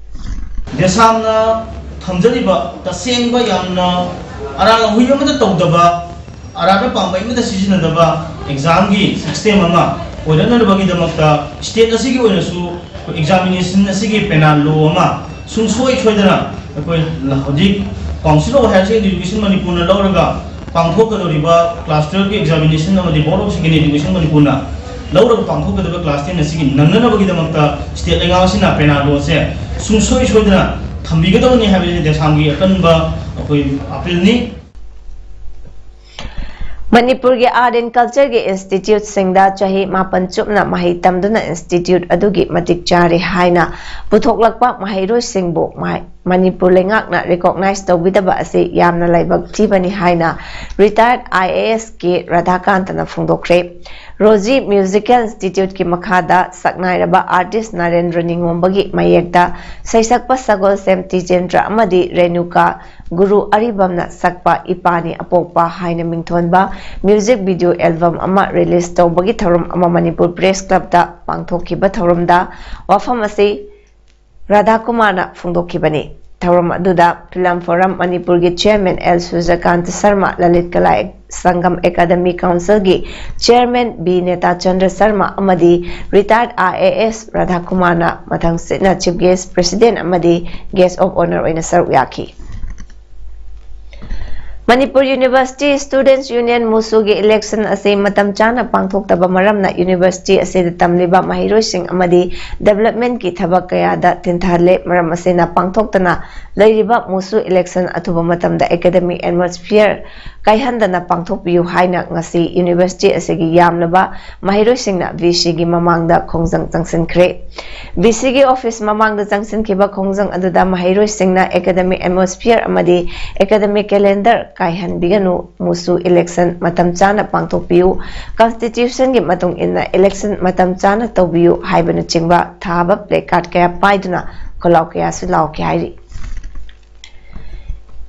DESAM ꯅ ꯊꯝꯖꯔꯤꯕ ꯇꯁꯦꯡꯕ ꯌꯥꯝꯅ ꯑꯔꯥꯡ ꯑꯍꯨꯏ ꯑꯃꯠꯇ ꯇꯧꯗꯕ, ꯑꯔꯥꯟꯕ ꯄꯥꯝꯕꯩ ꯑꯃꯠꯇ ꯁꯤꯖꯤꯟꯅꯗꯕ exam ꯒꯤ system ꯑꯃ ꯑꯣꯏꯔꯛꯅꯅꯕꯒꯤꯗꯃꯛꯇ state ꯑꯁꯤꯒꯤ ꯑꯣꯏꯅꯁꯨ examination ꯑꯁꯤꯒꯤ penal law ꯑꯃ ꯁꯨꯡꯁꯣꯏ ꯁꯣꯏꯗꯅ ꯑꯩꯈꯣꯏ ꯍꯧꯖꯤꯛ Council of Higher Secondary Education ꯃꯅꯤꯄꯨꯔꯅ ꯂꯧꯔꯒ ꯄꯥꯡꯊꯣꯛꯀꯗꯧꯔꯤꯕ class twelve ꯀꯤ examination ꯑꯃꯗꯤ Board of Secondary Education ꯃꯅꯤꯄꯨꯔꯅ ꯂꯧꯔꯒ ꯄꯥꯡꯊꯣꯛꯀꯗꯕ class ten ꯑꯁꯤꯒꯤ ꯅꯪꯅꯅꯕꯒꯤꯗꯃꯛꯇ state ꯂꯩꯉꯥꯛ ꯑꯁꯤꯅ penal law ꯑꯁꯦ ꯁꯨꯡꯁꯣꯏ ꯁꯣꯏꯗꯅ ꯊꯝꯕꯤꯒꯗꯕꯅꯤ ꯍꯥꯏꯕꯁꯤ DESAM ꯒꯤ ꯑꯀꯟꯕ ꯑꯩꯈꯣꯏ appeal ꯅꯤ꯫ ꯃꯅꯤꯄꯨꯔꯒꯤ Art and Culture ꯒꯤ institute ꯁꯤꯡꯗ ꯆꯍꯤ ꯃꯥꯄꯟ ꯆꯨꯞꯅ ꯃꯍꯩ ꯇꯝꯗꯨꯅ institute ꯑꯗꯨꯒꯤ ꯃꯇꯤꯛ ꯆꯥꯔꯦ ꯍꯥꯏꯅ ꯄꯨꯊꯣꯛꯂꯛꯄ ꯃꯍꯩꯔꯣꯏꯁꯤꯡꯕꯨ ꯃꯍꯩ-, ꯃꯅꯤꯄꯨꯔ ꯂꯩꯉꯥꯛꯅ recognize ꯇꯧꯕꯤꯗꯕ ꯑꯁꯤ ꯌꯥꯝꯅ ꯂꯥꯏꯕꯛ ꯊꯤꯕꯅꯤ ꯍꯥꯏꯅ retired IAS ꯀꯦ ꯔꯥꯙꯥꯀꯥꯟꯇꯅ ꯐꯣꯡꯗꯣꯛꯈ꯭ꯔꯦ꯫ ꯔꯣꯖꯤ Musical Institute ꯀꯤ ꯃꯈꯥꯗ ꯁꯛꯅꯥꯏꯔꯕ artist ꯅꯔꯦꯟꯗ꯭ꯔ ꯅꯤꯉꯣꯝꯕꯒꯤ ꯃꯌꯦꯛꯇ ꯁꯩꯁꯛꯄ ꯁꯒꯣꯜꯁꯦꯝ ꯇꯤꯖꯦꯟꯗ꯭ꯔ ꯑꯃꯗꯤ ꯔꯦꯅꯨꯀꯥ ꯒꯨꯔꯨ ꯑꯔꯤꯕꯝꯅ ꯁꯛꯄ ꯏꯄꯥꯅꯤ ꯑꯄꯣꯛꯄ ꯍꯥꯏꯅ ꯃꯤꯡꯊꯣꯟꯕ music video album ꯑꯃ release ꯇꯧꯕꯒꯤ ꯊꯧꯔꯝ ꯑꯃ ꯃꯅꯤꯄꯨꯔ Press Club ꯇ ꯄꯥꯡꯊꯣꯛꯈꯤꯕ ꯊꯧꯔꯝꯗ ꯋꯥꯐꯝ ꯑꯁꯤ ꯔꯥꯙꯥꯀꯨꯃꯥꯔꯅ ꯐꯣꯡꯗꯣꯛꯈꯤꯕꯅꯤ꯫ ꯊꯧꯔꯝ ꯑꯗꯨꯗ Film Forum ꯃꯅꯤꯄꯨꯔꯒꯤ Chairman L ꯁꯨꯔꯖꯀꯥꯟꯇ ꯁꯔꯃ, ꯂꯂꯤꯠ ꯀꯂꯥ ꯁꯪꯒꯝ ꯑꯦꯀꯥꯗꯃꯤ ꯀꯥꯎꯟꯁꯤꯜꯒꯤ Chairman B ꯅꯦꯇꯥꯆꯟꯗ꯭ꯔ ꯁꯔꯃ ꯑꯃꯗꯤ retired I A S ꯔꯥꯙꯥꯀꯨꯃꯥꯔꯅ ꯃꯊꯪꯁꯤꯠꯅ Chief Guest, President ꯑꯃꯗꯤ Guest of Honour ꯑꯣꯏꯅ ꯁꯔꯨꯛ ꯌꯥꯈꯤ꯫ Manipur University Students Union ꯃꯨꯁꯨꯒꯤ election ꯑꯁꯤ ꯃꯇꯝ ꯆꯥꯅ ꯄꯥꯡꯊꯣꯛꯇꯕ ꯃꯔꯝꯅ university ꯑꯁꯤꯗ ꯇꯝꯂꯤꯕ ꯃꯍꯩꯔꯣꯏꯁꯤꯡ ꯑꯃꯗꯤ developmentꯀꯤ ꯊꯕꯛ ꯀꯌꯥꯗ ꯊꯤꯟꯊꯍꯜꯂꯦ꯫ ꯃꯔꯝ ꯑꯁꯤꯅ ꯄꯥꯡꯊꯣꯛꯇꯅ ꯂꯩꯔꯤꯕ ꯃꯨꯁꯨ election ꯑꯊꯨꯕ ꯃꯇꯝꯗ academic atmosphere ꯀꯥꯏꯍꯟꯗꯅ ꯄꯥꯡꯊꯣꯛꯄꯤꯌꯨ ꯍꯥꯏꯅ ꯉꯁꯤ university ꯑꯁꯤꯒꯤ ꯌꯥꯝꯂꯕ ꯃꯍꯩꯔꯣꯏꯁꯤꯡꯅ V Cꯒꯤ ꯃꯃꯥꯡꯗ ꯈꯣꯡꯖꯪ ꯆꯪꯁꯤꯟꯈ꯭ꯔꯦ꯫ V Cꯒꯤ office ꯃꯃꯥꯡꯗ ꯆꯪꯁꯤꯟꯈꯤꯕ ꯈꯣꯡꯖꯪ ꯑꯗꯨꯗ ꯃꯍꯩꯔꯣꯏꯁꯤꯡꯅ academic atmosphere ꯑꯃꯗꯤ academic calendar ꯀꯥꯏꯍꯟꯕꯤꯒꯅꯨ, ꯃꯨꯁꯨ election ꯃꯇꯝ ꯆꯥꯅ ꯄꯥꯡꯊꯣꯛꯄꯤꯌꯨ, constitutionꯒꯤ ꯃꯇꯨꯡ ꯏꯟꯅ election ꯃꯇꯝ ꯆꯥꯅ ꯇꯧꯕꯤꯌꯨ ꯍꯥꯏꯕꯅꯆꯤꯡꯕ ꯊꯥꯕ placard ꯀꯌꯥ ꯄꯥꯏꯗꯨꯅ ꯈꯣꯜꯂꯥꯎ ꯀꯌꯥꯁꯨ ꯂꯥꯎꯈꯤ ꯍꯥꯏꯔꯤ꯫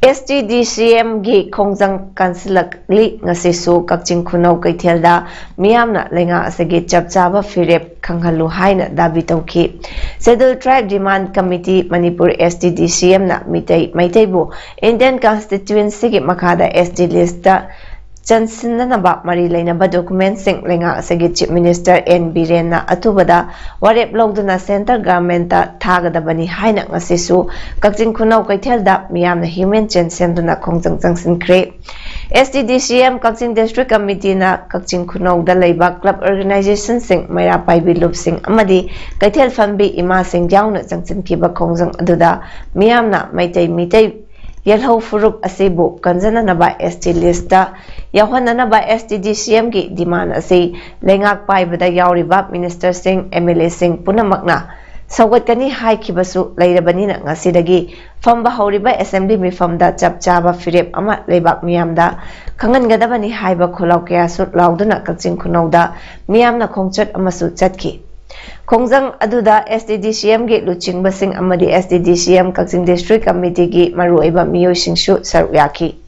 S T D C Mꯒꯤ ꯈꯣꯡꯖꯪ ꯀꯟꯁꯤꯜꯂꯛꯂꯤ꯫ ꯉꯁꯤꯁꯨ ꯀꯛꯆꯤꯡ ꯈꯨꯅꯧ ꯀꯩꯊꯦꯜꯗ ꯃꯤꯌꯥꯝꯅ ꯂꯩꯉꯥꯛ ꯑꯁꯤꯒꯤ ꯆꯞ ꯆꯥꯕ ꯐꯤꯔꯦꯞ ꯈꯪꯍꯜꯂꯨ ꯍꯥꯏꯅ ꯗꯥꯕꯤ ꯇꯧꯈꯤ꯫ Scheduled Tribe Demand Committee Manipur, S T D C Mꯅ Meitei, ꯃꯩꯇꯩꯕꯨ Indian Constituencyꯒꯤ ꯃꯈꯥꯗ S T listꯇ ꯆꯟꯁꯤꯟꯅꯅꯕ ꯃꯔꯤ ꯂꯩꯅꯕ documentꯁꯤꯡ ꯂꯩꯉꯥꯛ ꯑꯁꯤꯒꯤ Chief Minister N ꯕꯤꯔꯦꯟꯅ ꯑꯊꯨꯕꯗ ꯋꯥꯔꯦꯞ ꯂꯧꯗꯨꯅ centre governmentꯇ ꯊꯥꯒꯗꯕꯅꯤ ꯍꯥꯏꯅ ꯉꯁꯤꯁꯨ ꯀꯛꯆꯤꯡ ꯈꯨꯅꯧ ꯀꯩꯊꯦꯜꯗ ꯃꯤꯌꯥꯝꯅ human chain ꯁꯦꯝꯗꯨꯅ ꯈꯣꯡꯖꯪ ꯆꯪꯁꯤꯟꯈ꯭ꯔꯦ꯫ S T D C M ꯀꯛꯆꯤꯡ District Committeeꯅ ꯀꯛꯆꯤꯡ ꯈꯨꯅꯧꯗ ꯂꯩꯕ club organizationꯁꯤꯡ, ꯃꯩꯔꯥ ꯄꯥꯏꯕꯤ ꯂꯨꯞꯁꯤꯡ ꯑꯃꯗꯤ ꯀꯩꯊꯦꯜ ꯐꯝꯕꯤ ꯏꯃꯥꯁꯤꯡ ꯌꯥꯎꯅ ꯆꯪꯁꯤꯟꯈꯤꯕ ꯈꯣꯡꯖꯪ ꯑꯗꯨꯗ ꯃꯤꯌꯥꯝꯅ ꯃꯩꯇꯩ, ꯃꯤꯇꯩ ꯌꯦꯜꯍꯧ ꯐꯨꯔꯨꯞ ꯑꯁꯤꯕꯨ ꯀꯟꯖꯅꯅꯕ S T listꯇ ꯌꯥꯎꯍꯟꯅꯅꯕ S T D C Mꯒꯤ demand ꯑꯁꯤ ꯂꯩꯉꯥꯛ ꯄꯥꯏꯕꯗ ꯌꯥꯎꯔꯤꯕ ministerꯁꯤꯡ, M L Aꯁꯤꯡ ꯄꯨꯝꯅꯃꯛꯅ ꯁꯧꯒꯠꯀꯅꯤ ꯍꯥꯏꯈꯤꯕꯁꯨ ꯂꯩꯔꯕꯅꯤꯅ ꯉꯁꯤꯗꯒꯤ ꯐꯝꯕ ꯍꯧꯔꯤꯕ assembly ꯃꯤꯐꯝꯗ ꯆꯞ ꯆꯥꯕ ꯐꯤꯔꯦꯞ ꯑꯃ ꯂꯩꯕꯥꯛ ꯃꯤꯌꯥꯝꯗ ꯈꯪꯍꯟꯒꯗꯕꯅꯤ ꯍꯥꯏꯕ ꯈꯣꯜꯂꯥꯎ ꯀꯌꯥꯁꯨ ꯂꯥꯎꯗꯨꯅ ꯀꯛꯆꯤꯡ ꯈꯨꯅꯧꯗ ꯃꯤꯌꯥꯝꯅ ꯈꯣꯡꯆꯠ ꯑꯃꯁꯨ ꯆꯠꯈꯤ꯫ ꯈꯣꯡꯖꯪ ꯑꯗꯨꯗ S T D C Mꯒꯤ ꯂꯨꯆꯤꯡꯕꯁꯤꯡ ꯑꯃꯗꯤ S T D C M ꯀꯛꯆꯤꯡ District Committeeꯒꯤ ꯃꯔꯨꯑꯣꯏꯕ ꯃꯤꯑꯣꯏꯁꯤꯡꯁꯨ ꯁꯔꯨꯛ ꯌꯥꯈꯤ꯫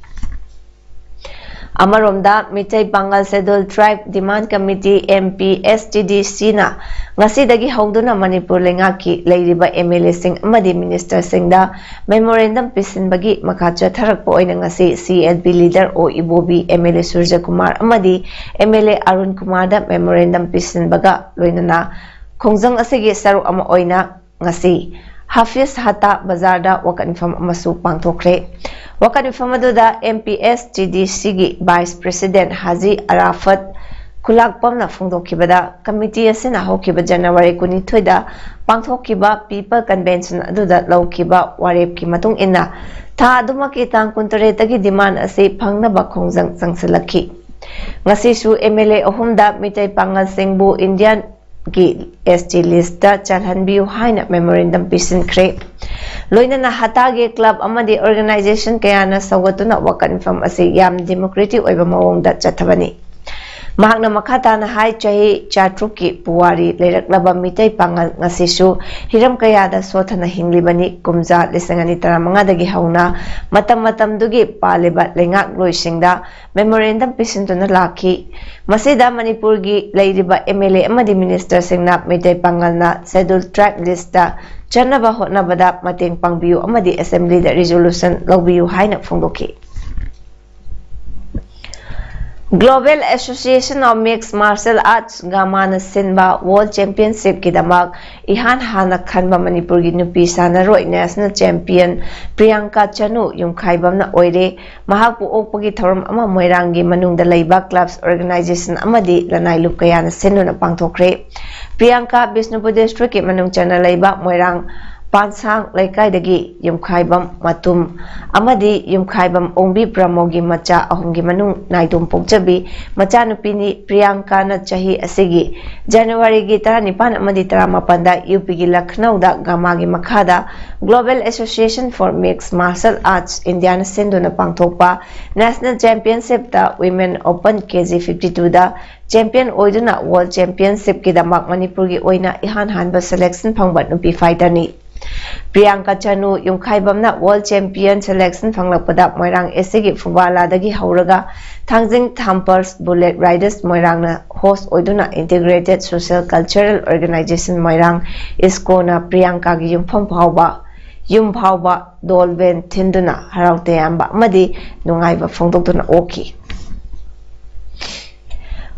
ꯑꯃꯔꯣꯝꯗ, ꯃꯤꯇꯩ ꯄꯥꯉꯜ Scheduled Tribe Demand Committee, M P S T D Cꯅ ꯉꯁꯤꯗꯒꯤ ꯍꯧꯗꯨꯅ ꯃꯅꯤꯄꯨꯔ ꯂꯩꯉꯥꯛꯀꯤ ꯂꯩꯔꯤꯕ MLAꯁꯤꯡ ꯑꯃꯗꯤ ministerꯁꯤꯡꯗ memorandum ꯄꯤꯁꯤꯟꯕꯒꯤ ꯃꯈꯥ ꯆꯠꯊꯔꯛꯄ ꯑꯣꯏꯅ ꯉꯁꯤ CLP leader ꯑꯣ ꯏꯕꯣꯕꯤ, MLA ꯁꯨꯔꯖꯀꯨꯃꯥꯔ ꯑꯃꯗꯤ MLA ꯑꯔꯨꯟ ꯀꯨꯃꯥꯔꯗ memorandum ꯄꯤꯁꯤꯟꯕꯒ ꯂꯣꯏꯅꯅ ꯈꯣꯡꯖꯪ ꯑꯁꯤꯒꯤ ꯁꯔꯨꯛ ꯑꯃ ꯑꯣꯏꯅ ꯉꯁꯤ ꯍꯥꯐꯤꯖ ꯍꯠꯇꯥ ꯕꯖꯥꯔꯗ ꯋꯥꯀꯠ ꯃꯤꯐꯝ ꯑꯃꯁꯨ ꯄꯥꯡꯊꯣꯛꯈ꯭ꯔꯦ꯫ ꯋꯥꯀꯠ ꯃꯤꯐꯝ ꯑꯗꯨꯗ MPSTDCꯒꯤ vice president ꯍꯥꯖꯤ ꯑꯔꯥꯐꯠ ꯈꯨꯂꯥꯛꯄꯝꯅ ꯐꯣꯡꯗꯣꯛꯈꯤꯕꯗ, committee ꯑꯁꯤꯅ ꯍꯧꯈꯤꯕ January ꯀꯨꯟꯅꯤꯊꯣꯏꯗ ꯄꯥꯡꯊꯣꯛꯈꯤꯕ people convention ꯑꯗꯨꯗ ꯂꯧꯈꯤꯕ ꯋꯥꯔꯦꯞꯀꯤ ꯃꯇꯨꯡ ꯏꯟꯅ ꯊꯥ ꯑꯗꯨꯃꯛꯀꯤ ꯇꯥꯡ ꯀꯨꯟꯇꯔꯦꯠꯇꯒꯤ demand ꯑꯁꯤ ꯐꯪꯅꯕ ꯈꯣꯡꯖꯪ ꯆꯪꯁꯤꯜꯂꯛꯈꯤ꯫ ꯉꯁꯤꯁꯨ MLA ꯑꯍꯨꯝꯗ ꯃꯤꯇꯩ ꯄꯥꯉꯜꯁꯤꯡꯕꯨ Indian ꯒꯤ ST listꯇ ꯆꯜꯍꯟꯕꯤꯌꯨ ꯍꯥꯏꯅ memorandum ꯄꯤꯁꯤꯟꯈ꯭ꯔꯦ꯫ ꯂꯣꯏꯅꯅ ꯍꯠꯇꯥꯒꯤ club ꯑꯃꯗꯤ organization ꯀꯌꯥꯅ ꯁꯧꯒꯠꯇꯨꯅ ꯋꯥꯀꯠ ꯃꯤꯐꯝ ꯑꯁꯤ ꯌꯥꯝ democratic ꯑꯣꯏꯕ ꯃꯑꯣꯡꯗ ꯆꯠꯊꯕꯅꯤ꯫ ꯃꯍꯥꯛꯅ ꯃꯈꯥ ꯇꯥꯅ ꯍꯥꯏ, ꯆꯍꯤ ꯆꯥꯇ꯭ꯔꯨꯛꯀꯤ ꯄꯨꯋꯥꯔꯤ ꯂꯩꯔꯛꯂꯕ ꯃꯤꯇꯩ ꯄꯥꯉꯜ ꯉꯁꯤꯁꯨ ꯍꯤꯔꯝ ꯀꯌꯥꯗ ꯁꯣꯠꯊꯅ ꯍꯤꯡꯂꯤꯕꯅꯤ꯫ ꯀꯨꯝꯖꯥ ꯂꯤꯁꯤꯡ ꯑꯅꯤ ꯇꯔꯥꯃꯉꯥꯗꯒꯤ ꯍꯧꯅ ꯃꯇꯝ ꯃꯇꯝꯗꯨꯒꯤ ꯄꯥꯜꯂꯤꯕ ꯂꯩꯉꯥꯛꯂꯣꯏꯁꯤꯡꯗ memorandum ꯄꯤꯁꯤꯟꯗꯨꯅ ꯂꯥꯛꯈꯤ꯫ ꯃꯁꯤꯗ ꯃꯅꯤꯄꯨꯔꯒꯤ ꯂꯩꯔꯤꯕ MLA ꯑꯃꯗꯤ ministerꯁꯤꯡꯅ ꯃꯩꯇꯩ ꯄꯥꯉꯜꯅ Scheduled Tribe listꯇ ꯆꯟꯅꯕ ꯍꯣꯠꯅꯕꯗ ꯃꯇꯦꯡ ꯄꯥꯡꯕꯤꯌꯨ ꯑꯃꯗꯤ assemblyꯗ resolution ꯂꯧꯕꯤꯌꯨ ꯍꯥꯏꯅ ꯐꯣꯡꯗꯣꯛꯈꯤ꯫ Global Association of Mixed Martial Arts, ꯒꯥꯃꯥꯅ ꯁꯤꯟꯕ World Championshipꯀꯤꯗꯃꯛ ꯏꯍꯥꯟ ꯍꯥꯟꯅ ꯈꯟꯕ ꯃꯅꯤꯄꯨꯔꯒꯤ ꯅꯨꯄꯤ ꯁꯥꯟꯅꯔꯣꯏ national champion ꯄ꯭ꯔꯤꯌꯥꯡꯀꯥ ꯆꯅꯨ ꯌꯨꯝꯈꯥꯏꯕꯝꯅ ꯑꯣꯏꯔꯦ꯫ ꯃꯍꯥꯛꯄꯨ ꯑꯣꯛꯄꯒꯤ ꯊꯧꯔꯝ ꯑꯃ ꯃꯣꯏꯔꯥꯡꯒꯤ ꯃꯅꯨꯡꯗ ꯂꯩꯕ clubs, organization ꯑꯃꯗꯤ ꯂꯅꯥꯏ ꯂꯨꯞ ꯀꯌꯥꯅ ꯁꯤꯟꯗꯨꯅ ꯄꯥꯡꯊꯣꯛꯈ꯭ꯔꯦ꯫ ꯄ꯭ꯔꯤꯌꯥꯡꯀꯥ ꯕꯤꯁꯅꯨꯄꯨꯔ districtꯀꯤ ꯃꯅꯨꯡ ꯆꯟꯅ ꯂꯩꯕ ꯃꯣꯏꯔꯥꯡ ꯄꯥꯟꯁꯥꯡ ꯂꯩꯀꯥꯏꯗꯒꯤ ꯌꯨꯝꯈꯥꯏꯕꯝ ꯃꯇꯨꯝ ꯑꯃꯗꯤ ꯌꯨꯝꯈꯥꯏꯕꯝ ꯑꯣꯡꯕꯤ ꯕ꯭ꯔꯍꯃꯣꯒꯤ ꯃꯆꯥ ꯑꯍꯨꯝꯒꯤ ꯃꯅꯨꯡ ꯅꯥꯏꯇꯣꯝ ꯄꯣꯛꯆꯕꯤ ꯃꯆꯥꯅꯨꯄꯤꯅꯤ꯫ ꯄ꯭ꯔꯤꯌꯥꯡꯀꯥꯅ ꯆꯍꯤ ꯑꯁꯤꯒꯤ Januaryꯒꯤ ꯇꯔꯥꯅꯤꯄꯥꯟ ꯑꯃꯗꯤ ꯇꯔꯥꯃꯥꯄꯟꯗ UPꯒꯤ ꯂꯈꯅꯧꯗ ꯒꯥꯃꯥꯒꯤ ꯃꯈꯥꯗ Global Association for Mixed Martial Arts Indiaꯅ ꯁꯤꯟꯗꯨꯅ ꯄꯥꯡꯊꯣꯛꯄ National Championshipꯇ Women Open KG fifty twoꯗ champion ꯑꯣꯏꯗꯨꯅ World Championshipꯀꯤꯗꯃꯛ ꯃꯅꯤꯄꯨꯔꯒꯤ ꯑꯣꯏꯅ ꯏꯍꯥꯟ ꯍꯥꯟꯕ selection ꯐꯪꯕ ꯅꯨꯄꯤ fighterꯅꯤ꯫ ꯄ꯭ꯔꯤꯌꯥꯡꯀꯥ ꯆꯅꯨ ꯌꯨꯝꯈꯥꯏꯕꯝꯅ World Champion Selection ꯐꯪꯂꯛꯄꯗ ꯃꯣꯏꯔꯥꯡ ꯑꯦꯁ ꯁꯤꯒꯤ ꯐꯨꯕꯥꯂꯥꯗꯒꯤ ꯍꯧꯔꯒ ꯊꯥꯡꯖꯤꯡ ꯊꯥꯝꯄꯔꯁ ꯕꯨꯂꯦꯠ ꯔꯥꯏꯗꯔꯁ ꯃꯣꯏꯔꯥꯡꯅ host ꯑꯣꯏꯗꯨꯅ Integrated Social Cultural Organization ꯃꯣꯏꯔꯥꯡ, ꯏꯁꯀꯣꯅ ꯄ꯭ꯔꯤꯌꯥꯡꯀꯥꯒꯤ ꯌꯨꯝꯐꯝ ꯐꯥꯎꯕ ꯌꯨꯝ ꯐꯥꯎꯕ ꯗꯣꯜ ꯕꯦꯟ ꯊꯤꯟꯗꯨꯅ ꯍꯔꯥꯎ ꯇꯌꯥꯝꯕ ꯑꯃꯗꯤ ꯅꯨꯡꯉꯥꯏꯕ ꯐꯣꯡꯗꯣꯛꯇꯨꯅ ꯑꯣꯛꯈꯤ꯫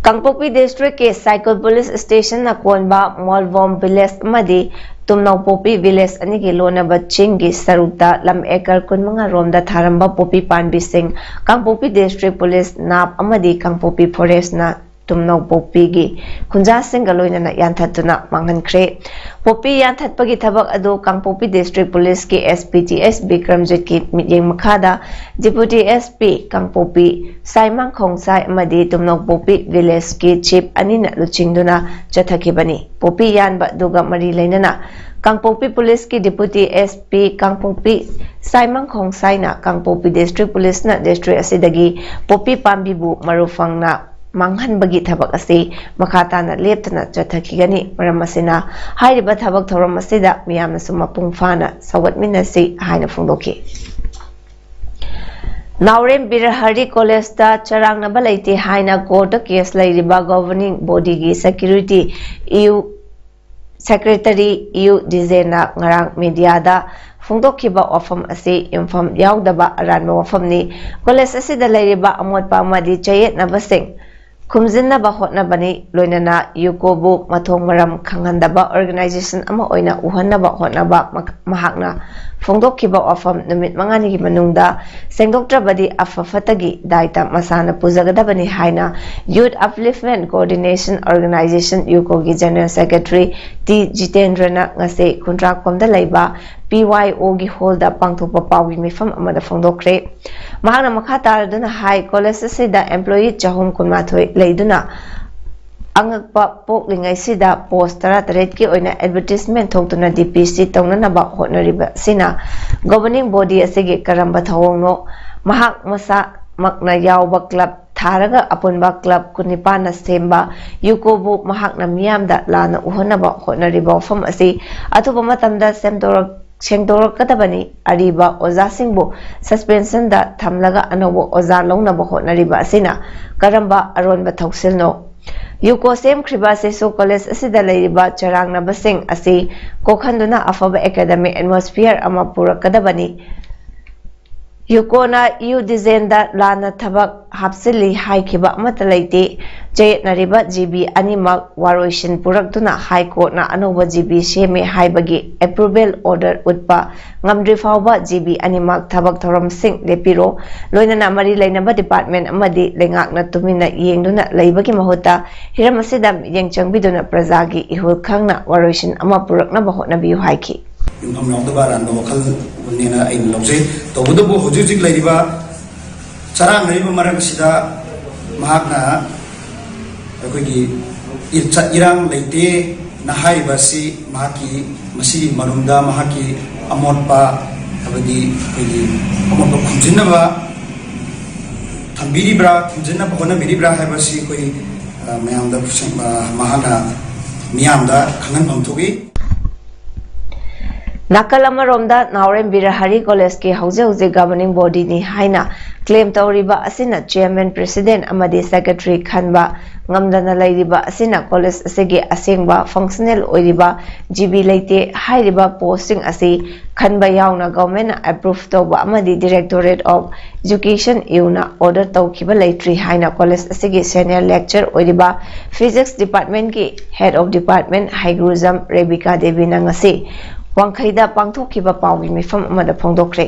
ꯀꯥꯡꯄꯣꯛꯄꯤ ꯗꯤꯁꯇ꯭ꯔꯤꯛꯀꯤ ꯁꯥꯏꯀꯜ ꯄꯨꯂꯤꯁ ꯁ꯭ꯇꯦꯁꯟꯅ ꯀꯣꯟꯕ ꯃꯣꯜꯕꯣꯝ ꯚꯤꯂꯦꯖ ꯑꯃꯗꯤ ꯇꯨꯝꯅꯧꯄꯣꯛꯄꯤ ꯚꯤꯂꯦꯖ ꯑꯅꯤꯒꯤ ꯂꯣꯟꯅꯕ ꯆꯤꯡꯒꯤ ꯁꯔꯨꯛꯇ ꯂꯝ ꯑꯦꯀꯔ ꯀꯨꯟꯃꯉꯥ ꯔꯣꯝꯗ ꯊꯥꯔꯝꯕ ꯄꯣꯄꯤ ꯄꯥꯝꯕꯤꯁꯤꯡ ꯀꯥꯡꯄꯣꯛꯄꯤ ꯗꯤꯁꯇ꯭ꯔꯤꯛ ꯄꯨꯂꯤꯁ, ꯅꯥꯞ ꯑꯃꯗꯤ ꯀꯥꯡꯄꯣꯛꯄꯤ ꯐꯣꯔꯦꯁꯅ ꯇꯨꯝꯅꯧꯄꯣꯛꯄꯤꯒꯤ ꯈꯨꯟꯖꯥꯁꯤꯡꯒ ꯂꯣꯏꯅꯅ ꯌꯥꯟꯊꯠꯇꯨꯅ ꯃꯥꯡꯍꯟꯈ꯭ꯔꯦ꯫ ꯄꯣꯄꯤ ꯌꯥꯟꯊꯠꯄꯒꯤ ꯊꯕꯛ ꯑꯗꯨ ꯀꯥꯡꯄꯣꯛꯄꯤ ꯗꯤꯁꯇ꯭ꯔꯤꯛ ꯄꯨꯂꯤꯁꯀꯤ S P T S ꯕꯤꯀ꯭ꯔꯝꯖꯤꯠꯀꯤ ꯃꯤꯠꯌꯦꯡ ꯃꯈꯥꯗ Deputy S P ꯀꯥꯡꯄꯣꯛꯄꯤ ꯁꯥꯏꯃꯥꯡ ꯈꯣꯡꯁꯥꯏ ꯑꯃꯗꯤ ꯇꯨꯝꯅꯧꯄꯣꯛꯄꯤ ꯚꯤꯂꯦꯖꯀꯤ ꯆꯤꯐ ꯑꯅꯤꯅ ꯂꯨꯆꯤꯡꯗꯨꯅ ꯆꯠꯊꯈꯤꯕꯅꯤ꯫ ꯄꯣꯄꯤ ꯌꯥꯟꯕ ꯑꯗꯨꯒ ꯃꯔꯤ ꯂꯩꯅꯅ ꯀꯥꯡꯄꯣꯛꯄꯤ ꯄꯨꯂꯤꯁꯀꯤ Deputy S P ꯀꯥꯡꯄꯣꯛꯄꯤ ꯁꯥꯏꯃꯥꯡ ꯈꯣꯡꯁꯥꯏꯅ ꯀꯥꯡꯄꯣꯛꯄꯤ ꯗꯤꯁꯇ꯭ꯔꯤꯛ ꯄꯨꯂꯤꯁꯅ ꯗꯤꯁꯇ꯭ꯔꯤꯛ ꯑꯁꯤꯗꯒꯤ ꯄꯣꯄꯤ ꯄꯥꯝꯕꯤꯕꯨ ꯃꯔꯨ ꯐꯪꯅ ꯃꯥꯡꯍꯟꯕꯒꯤ ꯊꯕꯛ ꯑꯁꯤ ꯃꯈꯥ ꯇꯥꯅ ꯂꯦꯞꯇꯅ ꯆꯠꯊꯈꯤꯒꯅꯤ꯫ ꯃꯔꯝ ꯑꯁꯤꯅ ꯍꯥꯏꯔꯤꯕ ꯊꯕꯛ ꯊꯧꯔꯝ ꯑꯁꯤꯗ ꯃꯤꯌꯥꯝꯅꯁꯨ ꯃꯄꯨꯡ ꯐꯥꯅ ꯁꯧꯒꯠꯃꯤꯟꯅꯁꯤ ꯍꯥꯏꯅ ꯐꯣꯡꯗꯣꯛꯈꯤ꯫ ꯅꯥꯎꯔꯦꯝ ꯕꯤꯔꯍꯔꯤ ꯀꯣꯂꯦꯖꯇ ꯆꯔꯥꯡꯅꯕ ꯂꯩꯇꯦ ꯍꯥꯏꯅ ꯀꯣꯔꯠꯇ ꯀꯦꯁ ꯂꯩꯔꯤꯕ governing bodyꯒꯤ security ꯏꯌꯨ Secretary ꯏꯌꯨ ꯗꯤꯖꯦꯟꯅ ꯉꯔꯥꯡ ꯃꯤꯗꯤꯌꯥꯗ ꯐꯣꯡꯗꯣꯛꯈꯤꯕ ꯋꯥꯐꯝ ꯑꯁꯤ ꯌꯨꯝꯐꯝ ꯌꯥꯎꯗꯕ ꯑꯔꯥꯟꯕ ꯋꯥꯐꯝꯅꯤ꯫ ꯀꯣꯂꯦꯖ ꯑꯁꯤꯗ ꯂꯩꯔꯤꯕ ꯑꯃꯣꯠꯄ ꯑꯃꯗꯤ ꯆꯌꯦꯠꯅꯕꯁꯤꯡ ꯈꯨꯝꯖꯤꯟꯅꯕ ꯍꯣꯠꯅꯕꯅꯤ, ꯂꯣꯏꯅꯅ ꯌꯨꯀꯣꯕꯨ ꯃꯊꯣꯡ ꯃꯔꯝ ꯈꯪꯍꯟꯗꯕ organization ꯑꯃ ꯑꯣꯏꯅ ꯎꯍꯟꯅꯕ ꯍꯣꯠꯅꯕ ꯃꯍꯥꯛꯅ ꯐꯣꯡꯗꯣꯛꯈꯤꯕ ꯋꯥꯐꯝ ꯅꯨꯃꯤꯠ ꯃꯉꯥꯅꯤꯒꯤ ꯃꯅꯨꯡꯗ ꯁꯦꯡꯗꯣꯛꯇ꯭ꯔꯕꯗꯤ ꯑꯐ ꯐꯠꯇꯒꯤ ꯗꯥꯏꯇ ꯃꯁꯥꯅ ꯄꯨꯖꯒꯗꯕꯅꯤ ꯍꯥꯏꯅ Youth Upliftment Coordination Organization ꯌꯨꯀꯣꯒꯤ General Secretary ꯇꯤ ꯖꯤꯇꯦꯟꯗ꯭ꯔꯅ ꯉꯁꯤ ꯈꯨꯟꯗ꯭ꯔꯥꯛꯄꯝꯗ ꯂꯩꯕ P Y Oꯒꯤ ꯍꯣꯜꯗ ꯄꯥꯡꯊꯣꯛꯄ ꯄꯥꯎꯒꯤ ꯃꯤꯐꯝ ꯑꯃꯗ ꯐꯣꯡꯗꯣꯛꯈ꯭ꯔꯦ꯫ ꯃꯍꯥꯛꯅ ꯃꯈꯥ ꯇꯥꯔꯗꯨꯅ ꯍꯥꯏ, ꯀꯣꯂꯦꯖ ꯑꯁꯤꯗ employee ꯆꯍꯨꯝ ꯀꯨꯟꯃꯥꯊꯣꯏ ꯂꯩꯗꯨꯅ ꯑꯉꯛꯄ ꯄꯣꯛꯂꯤꯉꯩꯁꯤꯗ post ꯇꯔꯥꯇꯔꯦꯠꯀꯤ ꯑꯣꯏꯅ advertisement ꯊꯣꯛꯇꯨꯅ D P C ꯇꯧꯅꯅꯕ ꯍꯣꯠꯅꯔꯤꯕ ꯑꯁꯤꯅ governing body ꯑꯁꯤꯒꯤ ꯀꯔꯝꯕ ꯊꯧꯑꯣꯡꯅꯣ? ꯃꯍꯥꯛ ꯃꯁꯥꯃꯛꯅ ꯌꯥꯎꯕ club ꯊꯥꯔꯒ ꯑꯄꯨꯟꯕ ꯀ꯭ꯂꯕ ꯀꯨꯟꯅꯤꯄꯥꯟꯅ ꯁꯦꯝꯕ ꯌꯨꯀꯣꯕꯨ ꯃꯍꯥꯛꯅ ꯃꯤꯌꯥꯝꯗ ꯂꯥꯟꯅ ꯎꯍꯟꯅꯕ ꯍꯣꯠꯅꯔꯤꯕ ꯋꯥꯐꯝ ꯑꯁꯤ ꯑꯊꯨꯕ ꯃꯇꯝꯗ ꯁꯦꯝꯗꯣꯔꯛ-, ꯁꯦꯡꯗꯣꯔꯛꯀꯗꯕꯅꯤ꯫ ꯑꯔꯤꯕ ꯑꯣꯖꯥꯁꯤꯡꯕꯨ ꯁꯁꯄꯦꯟꯁꯟꯗ ꯊꯝꯂꯒ ꯑꯅꯧꯕ ꯑꯣꯖꯥ ꯂꯧꯅꯕ ꯍꯣꯠꯅꯔꯤꯕ ꯑꯁꯤꯅ ꯀꯔꯝꯕ ꯑꯔꯣꯟꯕ ꯊꯧꯁꯤꯜꯅꯣ? ꯌꯨꯀꯣ ꯁꯦꯝꯈ꯭ꯔꯤꯕ ꯑꯁꯤꯁꯨ ꯀꯣꯂꯦꯖ ꯑꯁꯤꯗ ꯂꯩꯔꯤꯕ ꯆꯔꯥꯡꯅꯕꯁꯤꯡ ꯑꯁꯤ ꯀꯣꯛꯍꯟꯗꯨꯅ ꯑꯐꯕ ꯑꯦꯀꯥꯗꯃꯤꯛ ꯑꯦꯠꯃꯣꯁꯐꯤꯌꯔ ꯑꯃ ꯄꯨꯔꯛꯀꯗꯕꯅꯤ꯫ ꯌꯨꯀꯣꯅ ꯌꯨ ꯗꯤꯖꯦꯟꯗ ꯂꯥꯟꯅ ꯊꯕꯛ ꯍꯥꯞꯆꯤꯜꯂꯤ ꯍꯥꯏꯈꯤꯕ ꯑꯃꯠꯇ ꯂꯩꯇꯦ꯫ ꯆꯌꯦꯠꯅꯔꯤꯕ ꯖꯤꯕꯤ ꯑꯅꯤꯃꯛ ꯋꯥꯔꯣꯏꯁꯤꯟ ꯄꯨꯔꯛꯇꯨꯅ ꯍꯥꯏ ꯀꯣꯔꯠꯅ ꯑꯅꯧꯕ ꯖꯤꯕꯤ ꯁꯦꯝꯃꯦ ꯍꯥꯏꯕꯒꯤ ꯑꯦꯄ꯭ꯔꯨꯚꯦꯜ ꯑꯣꯔꯗꯔ ꯎꯠꯄ ꯉꯝꯗ꯭ꯔꯤ ꯐꯥꯎꯕ ꯖꯤꯕꯤ ꯑꯅꯤꯃꯛ ꯊꯕꯛ ꯊꯧꯔꯝꯁꯤꯡ ꯂꯦꯞꯄꯤꯔꯣ꯫ ꯂꯣꯏꯅꯅ ꯃꯔꯤ ꯂꯩꯅꯕ ꯗꯤꯄꯥꯔꯠꯃꯦꯟ ꯑꯃꯗꯤ ꯂꯩꯉꯥꯛꯅ ꯇꯨꯃꯤꯟꯅ ꯌꯦꯡꯗꯨꯅ ꯂꯩꯕꯒꯤ ꯃꯍꯨꯠꯇ ꯍꯤꯔꯝ ꯑꯁꯤꯗ ꯃꯤꯠꯌꯦꯡ ꯆꯪꯕꯤꯗꯨꯅ ꯄ꯭ꯔꯖꯥꯒꯤ ꯏꯍꯨꯜ ꯈꯪꯅ ꯋꯥꯔꯣꯏꯁꯤꯟ ꯑꯃ ꯄꯨꯔꯛꯅꯕ ꯍꯣꯠꯅꯕꯤꯌꯨ ꯍꯥꯏꯈꯤ꯫ ꯌꯨꯝꯐꯝ ꯌꯥꯎꯗꯕ ꯑꯔꯥꯟꯕ ꯋꯥꯈꯜꯅꯦꯅ ꯑꯩꯅ ꯂꯧꯖꯩ꯫ ꯇꯧꯕꯇꯕꯨ ꯍꯧꯖꯤꯛ ꯍꯧꯖꯤꯛ ꯂꯩꯔꯤꯕ ꯆꯔꯥꯡꯅꯔꯤꯕ ꯃꯔꯛ ꯑꯁꯤꯗ ꯃꯍꯥꯛꯅ ꯑꯩꯈꯣꯏꯒꯤ ꯏꯔꯆꯠ ꯏꯔꯥꯡ ꯂꯩꯇꯦꯅ ꯍꯥꯏꯔꯤꯕ ꯑꯁꯤ ꯃꯍꯥꯛꯀꯤ, ꯃꯁꯤꯒꯤ ꯃꯔꯨꯝꯗ ꯃꯍꯥꯛꯀꯤ ꯑꯃꯣꯠꯄ, ꯍꯥꯏꯕꯗꯤ ꯑꯩꯈꯣꯏꯒꯤ ꯑꯃꯣꯠꯄ ꯈꯨꯝꯖꯤꯟꯅꯕ ꯊꯝꯕꯤꯔꯤꯕ꯭ꯔꯥ, ꯈꯨꯝꯖꯤꯟꯅꯕ ꯍꯣꯠꯅꯕꯤꯔꯤꯕ꯭ꯔꯥ ꯍꯥꯏꯕꯁꯤ ꯑꯩꯈꯣꯏ, ꯑ, ꯃꯌꯥꯝꯗ, ꯑ, ꯃꯍꯥꯛꯅ ꯃꯤꯌꯥꯝꯗ ꯈꯪꯍꯟꯐꯝ ꯊꯣꯛꯏ꯫ ꯅꯥꯀꯜ ꯑꯃꯔꯣꯝꯗ ꯅꯥꯎꯔꯦꯝ ꯕꯤꯔꯍꯔꯤ ꯀꯣꯂꯦꯖꯀꯤ ꯍꯧꯖꯤꯛ ꯍꯧꯖꯤꯛ ꯒꯚꯔꯅꯤꯡ ꯕꯣꯗꯤꯅꯤ ꯍꯥꯏꯅ ꯀ꯭ꯂꯦꯝ ꯇꯧꯔꯤꯕ ꯑꯁꯤꯅ ꯆꯤꯌꯔꯃꯦꯟ, ꯄ꯭ꯔꯦꯁꯤꯗꯦꯟ ꯑꯃꯗꯤ ꯁꯦꯀ꯭ꯔꯦꯇꯔꯤ ꯈꯟꯕ ꯉꯝꯗꯅ ꯂꯩꯔꯤꯕ ꯑꯁꯤꯅ ꯀꯣꯂꯦꯖ ꯑꯁꯤꯒꯤ ꯑꯁꯦꯡꯕ ꯐꯪꯁꯅꯦꯜ ꯑꯣꯏꯔꯤꯕ ꯖꯤꯕꯤ ꯂꯩꯇꯦ ꯍꯥꯏꯔꯤꯕ ꯄꯣꯁꯁꯤꯡ ꯑꯁꯤ ꯈꯟꯕ ꯌꯥꯎꯅ ꯒꯚꯔꯟꯃꯦꯟꯠꯅ ꯑꯦꯄ꯭ꯔꯨꯚ ꯇꯧꯕ ꯑꯃꯗꯤ Directorate of Education, ꯌꯨꯅ ꯑꯣꯔꯗꯔ ꯇꯧꯈꯤꯕ ꯂꯩꯇ꯭ꯔꯤ ꯍꯥꯏꯅ ꯀꯣꯂꯦꯖ ꯑꯁꯤꯒꯤ ꯁꯦꯅꯤꯌꯔ ꯂꯦꯛꯆꯔ ꯑꯣꯏꯔꯤꯕ physics ꯗꯤꯄꯥꯔꯠꯃꯦꯟꯠꯀꯤ head of department ꯍꯩꯒ꯭ꯔꯨꯖꯝ Rebika ꯗꯦꯕꯤꯅ ꯉꯁꯤ ꯋꯥꯡꯈꯩꯗ ꯄꯥꯡꯊꯣꯛꯈꯤꯕ ꯄꯥꯎꯒꯤ ꯃꯤꯐꯝ ꯑꯃꯗ ꯐꯣꯡꯗꯣꯛꯈ꯭ꯔꯦ꯫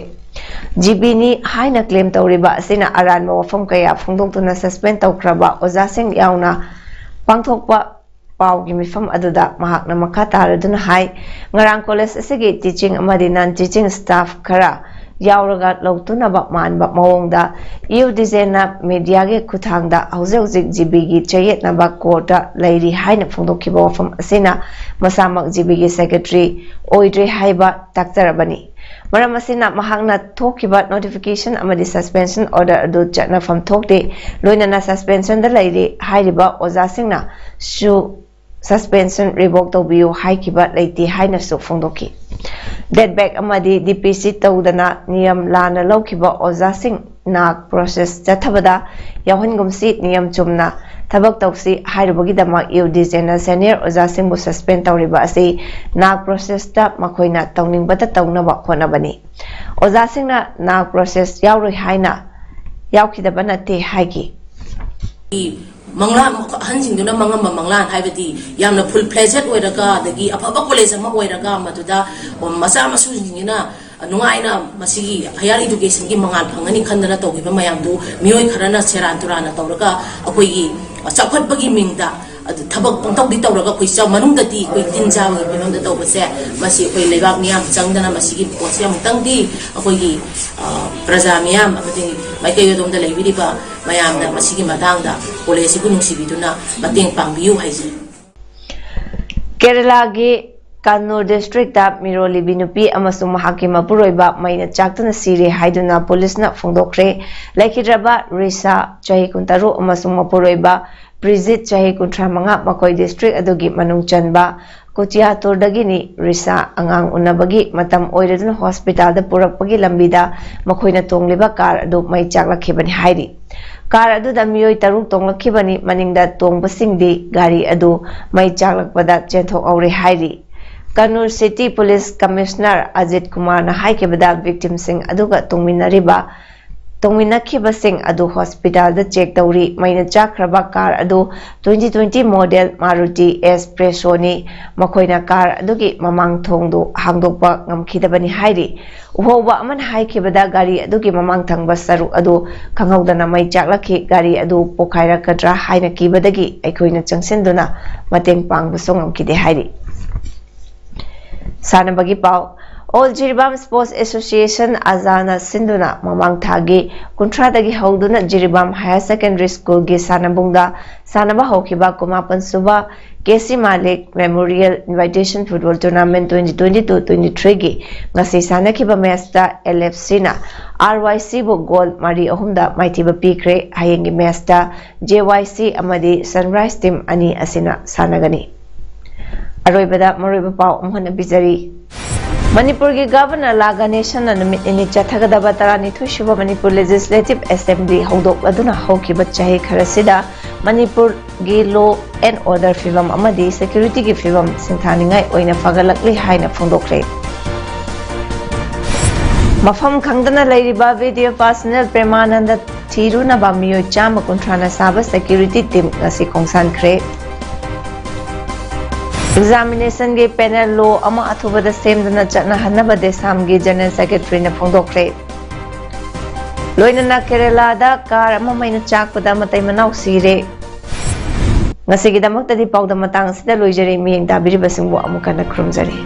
ꯖꯤꯕꯤꯅꯤ ꯍꯥꯏꯅ ꯀ꯭ꯂꯦꯝ ꯇꯧꯔꯤꯕ ꯑꯁꯤꯅ ꯑꯔꯥꯟꯕ ꯋꯥꯐꯝ ꯀꯌꯥ ꯐꯣꯡꯗꯣꯛꯇꯨꯅ ꯁꯁꯄꯦꯟ ꯇꯧꯈ꯭ꯔꯕ ꯑꯣꯖꯥꯁꯤꯡ ꯌꯥꯎꯅ ꯄꯥꯡꯊꯣꯛꯄ ꯄꯥꯎꯒꯤ ꯃꯤꯐꯝ ꯑꯗꯨꯗ ꯃꯍꯥꯛꯅ ꯃꯈꯥ ꯇꯥꯔꯗꯨꯅ ꯍꯥꯏ, ꯉꯔꯥꯡ ꯀꯣꯂꯦꯖ ꯑꯁꯤꯒꯤ ꯇꯤꯆꯤꯡ ꯑꯃꯗꯤ ꯅꯟ ꯇꯤꯆꯤꯡ ꯁ꯭ꯇꯥꯐ ꯈꯔ ꯌꯥꯎꯔꯒ ꯂꯧꯇꯨꯅꯕ ꯃꯥꯟꯕ ꯃꯑꯣꯡꯗ ꯏꯌꯨ ꯗꯤꯖꯦꯟꯅ ꯃꯦꯗꯤꯌꯥꯒꯤ ꯈꯨꯠꯊꯥꯡꯗ ꯍꯧꯖꯤꯛ ꯍꯧꯖꯤꯛ ꯖꯤꯕꯤꯒꯤ ꯆꯌꯦꯠꯅꯕ ꯀꯣꯔꯠꯇ ꯂꯩꯔꯤ ꯍꯥꯏꯅ ꯐꯣꯡꯗꯣꯛꯈꯤꯕ ꯋꯥꯐꯝ ꯑꯁꯤꯅ ꯃꯁꯥꯃꯛ ꯖꯤꯕꯤꯒꯤ ꯁꯦꯀ꯭ꯔꯦꯇꯔꯤ ꯑꯣꯏꯗ꯭ꯔꯦ ꯍꯥꯏꯕ ꯇꯥꯛꯆꯔꯕꯅꯤ꯫ ꯃꯔꯝ ꯑꯁꯤꯅ ꯃꯍꯥꯛꯅ ꯊꯣꯛꯈꯤꯕ ꯅꯣꯇꯤꯐꯤꯀꯦꯁꯟ ꯑꯃꯗꯤ ꯁꯁꯄꯦꯟꯁꯟ ꯑꯣꯔꯗꯔ ꯑꯗꯨ ꯆꯠꯅꯐꯝ ꯊꯣꯛꯇꯦ꯫ ꯂꯣꯏꯅꯅ ꯁꯁꯄꯦꯟꯁꯟꯗ ꯂꯩꯔꯤ ꯍꯥꯏꯔꯤꯕ ꯑꯣꯖꯥꯁꯤꯡꯅꯁꯨ ꯁꯁꯄꯦꯟꯁꯟ ꯔꯤꯚꯣꯛ ꯇꯧꯕꯤꯌꯨ ꯍꯥꯏꯈꯤꯕ ꯂꯩꯇꯦ ꯍꯥꯏꯅꯁꯨ ꯐꯣꯡꯗꯣꯛꯈꯤ꯫ ꯗꯦꯠ ꯕꯦꯛ ꯑꯃꯗꯤ ꯗꯤ ꯄꯤ ꯁꯤ ꯇꯧꯗꯅ ꯅꯤꯌꯝ ꯂꯥꯟꯅ ꯂꯧꯈꯤꯕ ꯑꯣꯖꯥꯁꯤꯡ ꯅꯥꯛ ꯄ꯭ꯔꯣꯁꯦꯁ ꯆꯠꯊꯕꯗ ꯌꯥꯎꯍꯟꯒꯨꯝꯁꯤ, ꯅꯤꯌꯝ ꯆꯨꯝꯅ ꯊꯕꯛ ꯇꯧꯁꯤ ꯍꯥꯏꯔꯨꯕꯒꯤꯗꯃꯛ ꯏꯌꯨ ꯗꯤꯖꯦꯟꯅ ꯁꯦꯅꯤꯌꯔ ꯑꯣꯖꯥꯁꯤꯡꯕꯨ ꯁꯁꯄꯦꯟ ꯇꯧꯔꯤꯕ ꯑꯁꯤ ꯅꯥꯛ ꯄ꯭ꯔꯣꯁꯦꯁꯇ ꯃꯈꯣꯏꯅ ꯇꯧꯅꯤꯡꯕꯇ ꯇꯧꯅꯕ ꯍꯣꯠꯅꯕꯅꯤ꯫ ꯑꯣꯖꯥꯁꯤꯡꯅ ꯅꯥꯛ ꯄ꯭ꯔꯣꯁꯦꯁ ꯌꯥꯎꯔꯣꯏ ꯍꯥꯏꯅ ꯌꯥꯎꯈꯤꯗꯕ ꯅꯠꯇꯦ ꯍꯥꯏꯈꯤ꯫ ꯃꯪꯂꯥꯟ, ꯑꯍꯟꯁꯤꯡꯗꯨꯅ ꯃꯪꯉꯝꯕ ꯃꯪꯂꯥꯟ ꯍꯥꯏꯕꯗꯤ ꯌꯥꯝꯅ ꯐꯨꯜ ꯐ꯭ꯂꯦꯖꯦꯠ ꯑꯣꯏꯔꯒ, ꯑꯗꯒꯤ ꯑꯐꯕ ꯀꯣꯂꯦꯖ ꯑꯃ ꯑꯣꯏꯔꯒ, ꯃꯗꯨꯗ ꯃꯆꯥ ꯃꯁꯨꯁꯤꯡꯁꯤꯅ ꯅꯨꯡꯉꯥꯏꯅ ꯃꯁꯤꯒꯤ ꯍꯥꯌꯔ ꯏꯗꯨꯀꯦꯁꯟꯒꯤ ꯃꯉꯥꯜ ꯐꯪꯒꯅꯤ ꯈꯟꯗꯅ ꯇꯧꯈꯤꯕ ꯃꯌꯥꯝꯗꯨ ꯃꯤꯑꯣꯏ ꯈꯔꯅ ꯁꯦꯔꯥꯟ ꯇꯨꯔꯥꯟꯅ ꯇꯧꯔꯒ ꯑꯩꯈꯣꯏꯒꯤ ꯆꯥꯎꯈꯠꯄꯒꯤ ꯃꯤꯡꯗ ꯑꯗꯨ ꯊꯕꯛ ꯄꯪꯇꯧꯗꯤ ꯇꯧꯔꯒ ꯑꯩꯈꯣꯏ ꯆ-, ꯃꯅꯨꯡꯗꯗꯤ ꯑꯩꯈꯣꯏ ꯇꯤꯟ ꯆꯥꯕꯒꯤ ꯐꯤꯕꯝꯗ ꯇꯧꯕꯁꯦ, ꯃꯁꯤ ꯑꯩꯈꯣꯏ ꯂꯩꯕꯥꯛ ꯃꯤꯌꯥꯝ ꯆꯪꯗꯅ ꯃꯁꯤꯒꯤ ꯄꯣꯠꯁꯦ ꯑꯃꯨꯛꯇꯪꯗꯤ ꯑꯩꯈꯣꯏꯒꯤ, ꯑ, ꯄ꯭ꯔꯖꯥ ꯃꯤꯌꯥꯝ ꯑꯃꯗꯤ ꯃꯥꯏꯀꯩ ꯑꯗꯣꯝꯗ ꯂꯩꯕꯤꯔꯤꯕ ꯃꯌꯥꯝꯗ ꯃꯁꯤꯒꯤ ꯃꯇꯥꯡꯗ ꯀꯣꯂꯦꯖꯁꯤꯕꯨ ꯅꯨꯡꯁꯤꯕꯤꯗꯨꯅ ꯃꯇꯦꯡ ꯄꯥꯡꯕꯤꯌꯨ ꯍꯥꯏꯖꯔꯤ꯫ ꯀꯦꯔꯂꯥꯒꯤ ꯀꯟꯅꯨꯔ ꯗꯤꯁꯇ꯭ꯔꯤꯛꯇ ꯃꯤꯔꯣꯜꯂꯤꯕꯤ ꯅꯨꯄꯤ ꯑꯃꯁꯨꯡ ꯃꯍꯥꯛꯀꯤ ꯃꯄꯨꯔꯣꯏꯕ ꯃꯩꯅ ꯆꯥꯛꯇꯨꯅ ꯁꯤꯔꯦ ꯍꯥꯏꯗꯨꯅ ꯄꯨꯂꯤꯁꯅ ꯐꯣꯡꯗꯣꯛꯈ꯭ꯔꯦ꯫ ꯂꯩꯈꯤꯗ꯭ꯔꯕ ꯔꯤꯁꯥ, ꯆꯍꯤ ꯀꯨꯟꯇꯔꯨꯛ, ꯑꯃꯁꯨꯡ ꯃꯄꯨꯔꯣꯏꯕ ꯄ꯭ꯔꯤꯖꯤꯠ, ꯆꯍꯤ ꯀꯨꯟꯊ꯭ꯔꯥ ꯃꯉꯥ, ꯃꯈꯣꯏ ꯗꯤꯁꯇ꯭ꯔꯤꯛ ꯑꯗꯨꯒꯤ ꯃꯅꯨꯡ ꯆꯟꯕ ꯀꯨꯆꯤꯌꯥꯇꯨꯔꯗꯒꯤꯅꯤ꯫ ꯔꯤꯁꯥ ꯑꯉꯥꯡ ꯎꯅꯕꯒꯤ ꯃꯇꯝ ꯑꯣꯏꯔꯗꯨꯅ ꯍꯣꯁꯄꯤꯇꯥꯜꯗ ꯄꯨꯔꯛꯄꯒꯤ ꯂꯝꯕꯤꯗ ꯃꯈꯣꯏꯅ ꯇꯣꯡꯂꯤꯕ ꯀꯥꯔ ꯑꯗꯨ ꯃꯩ ꯆꯥꯛꯂꯛꯈꯤꯕꯅꯤ ꯍꯥꯏꯔꯤ꯫ ꯀꯥꯔ ꯑꯗꯨꯗ ꯃꯤꯑꯣꯏ ꯇꯔꯨꯛ ꯇꯣꯡꯂꯛꯈꯤꯕꯅꯤ꯫ ꯃꯅꯤꯡꯗ ꯇꯣꯡꯕꯁꯤꯡꯗꯤ ꯒꯥꯔꯤ ꯑꯗꯨ ꯃꯩ ꯆꯥꯛꯂꯛꯄꯗ ꯆꯦꯟꯊꯣꯛꯍꯧꯔꯦ ꯍꯥꯏꯔꯤ꯫ Kannur city police commissioner Ajit ꯀꯨꯃꯥꯔꯅ ꯍꯥꯏꯈꯤꯕꯗ, ꯚꯤꯛꯇꯤꯝꯁꯤꯡ ꯑꯗꯨꯒ ꯇꯣꯡꯃꯤꯟꯅꯔꯤꯕ, ꯇꯣꯡꯃꯤꯟꯅꯈꯤꯕꯁꯤꯡ ꯑꯗꯨ ꯍꯣꯁꯄꯤꯇꯥꯜꯗ ꯆꯦꯛ ꯇꯧꯔꯤ꯫ ꯃꯩꯅ ꯆꯥꯛꯈ꯭ꯔꯕ ꯀꯥꯔ ꯑꯗꯨ ꯇ꯭ꯋꯦꯟꯇꯤ ꯇ꯭ꯋꯦꯟꯇꯤ ꯃꯣꯗꯦꯜ ꯃꯥꯔꯨꯇꯤ ꯑꯦꯁ ꯄ꯭ꯔꯦꯁꯣꯅꯤ꯫ ꯃꯈꯣꯏꯅ ꯀꯥꯔ ꯑꯗꯨꯒꯤ ꯃꯃꯥꯡ ꯊꯣꯡꯗꯨ ꯍꯥꯡꯗꯣꯛꯄ ꯉꯝꯈꯤꯗꯕꯅꯤ ꯍꯥꯏꯔꯤ꯫ ꯎꯍꯧꯕ ꯑꯃꯅ ꯍꯥꯏꯈꯤꯕꯗ, ꯒꯥꯔꯤ ꯑꯗꯨꯒꯤ ꯃꯃꯥꯡ ꯊꯪꯕ ꯁꯔꯨꯛ ꯑꯗꯨ ꯈꯪꯍꯧꯗꯅ ꯃꯩ ꯆꯥꯛꯂꯛꯈꯤ꯫ ꯒꯥꯔꯤ ꯑꯗꯨ ꯄꯣꯈꯥꯏꯔꯛꯀꯗ꯭ꯔꯥ ꯍꯥꯏꯅ ꯀꯤꯕꯗꯒꯤ ꯑꯩꯈꯣꯏꯅ ꯆꯪꯁꯤꯟꯗꯨꯅ ꯃꯇꯦꯡ ꯄꯥꯡꯕꯁꯨ ꯉꯝꯈꯤꯗꯦ ꯍꯥꯏꯔꯤ꯫ ꯁꯥꯟꯅꯕꯒꯤ ꯄꯥꯎ꯫ All Jiribam Sports Association, ꯑꯖꯥꯅ ꯁꯤꯟꯗꯨꯅ ꯃꯃꯥꯡ ꯊꯥꯒꯤ ꯀꯨꯟꯊ꯭ꯔꯥꯗꯒꯤ ꯍꯧꯗꯨꯅ ꯖꯤꯔꯤꯕꯥꯝ Higher Secondary Schoolꯒꯤ ꯁꯥꯟꯅꯕꯨꯡꯗ ꯁꯥꯟꯅꯕ ꯍꯧꯈꯤꯕ ꯀꯨꯟꯃꯥꯄꯟ ꯁꯨꯕ ꯀꯦ ꯁꯤ ꯃꯥꯂꯤꯛ Memorial Invitation Football Tournament twenty twenty-two twenty-threeꯒꯤ ꯉꯁꯤ ꯁꯥꯟꯅꯈꯤꯕ matchꯇ L F Cꯅ R Y Cꯕꯨ goal ꯃꯔꯤ ꯑꯍꯨꯝꯗ ꯃꯥꯏꯊꯤꯕ ꯄꯤꯈ꯭ꯔꯦ꯫ ꯍꯌꯦꯡꯒꯤ matchꯇ J Y C ꯑꯃꯗꯤ Sunrise team ꯑꯅꯤ ꯑꯁꯤꯅ ꯁꯥꯟꯅꯒꯅꯤ꯫ ꯑꯔꯣꯏꯕꯗ ꯃꯔꯨꯑꯣꯏꯕ ꯄꯥꯎ ꯑꯃꯨꯛ ꯍꯟꯅ ꯄꯤꯖꯔꯤ꯫ ꯃꯅꯤꯄꯨꯔꯒꯤ Governor ꯂꯥ ꯒꯅꯦꯁꯟꯅ ꯅꯨꯃꯤꯠ ꯅꯤꯅꯤ ꯆꯠꯊꯒꯗꯕ ꯇꯔꯥꯅꯤꯊꯣꯏ ꯁꯨꯕ ꯃꯅꯤꯄꯨꯔ Legislative Assembly ꯍꯧꯗꯣꯛꯂꯗꯨꯅ ꯍꯧꯈꯤꯕ ꯆꯍꯤ ꯈꯔꯁꯤꯗ ꯃꯅꯤꯄꯨꯔꯒꯤ law and order ꯐꯤꯕꯝ ꯑꯃꯗꯤ securityꯒꯤ ꯐꯤꯕꯝ ꯁꯤꯡꯊꯥꯅꯤꯡꯉꯥꯏ ꯑꯣꯏꯅ ꯐꯒꯠꯂꯛꯂꯤ ꯍꯥꯏꯅ ꯐꯣꯡꯗꯣꯛꯈ꯭ꯔꯦ꯫ ꯃꯐꯝ ꯈꯪꯗꯅ ꯂꯩꯔꯤꯕ ꯕꯤꯗ꯭ꯌꯥ ꯄꯥꯁꯅꯦꯜ ꯄ꯭ꯔꯦꯃꯥꯅꯟꯗ ꯊꯤꯔꯨꯅꯕ ꯃꯤꯑꯣꯏ ꯆꯥꯝꯃ ꯀꯨꯟꯊ꯭ꯔꯥꯅ ꯁꯥꯕ security team ꯉꯁꯤ ꯈꯣꯡꯁꯥꯟꯈ꯭ꯔꯦ꯫ Examinationꯒꯤ panel law ꯑꯃ ꯑꯊꯨꯕꯗ ꯁꯦꯝꯗꯨꯅ ꯆꯠꯅꯍꯟꯅꯕ ꯗꯦꯁꯥꯝꯒꯤ General Secretaryꯅ ꯐꯣꯡꯗꯣꯛꯈ꯭ꯔꯦ꯫ ꯂꯣꯏꯅꯅ ꯀꯦꯔꯦꯂꯥꯗ car ꯑꯃ ꯃꯩꯅ ꯆꯥꯛꯄꯗ ꯃꯇꯩ ꯃꯅꯥꯎ ꯁꯤꯔꯦ꯫ ꯉꯁꯤꯒꯤꯗꯃꯛꯇꯗꯤ ꯄꯥꯎꯗꯝ ꯃꯇꯥꯡ ꯑꯁꯤꯗ ꯂꯣꯏꯖꯔꯦ꯫ ꯃꯤꯠꯌꯦꯡ ꯇꯥꯕꯤꯔꯤꯕꯁꯤꯡꯕꯨ ꯑꯃꯨꯛ ꯍꯟꯅ ꯈꯨꯔꯨꯝꯖꯔꯤ꯫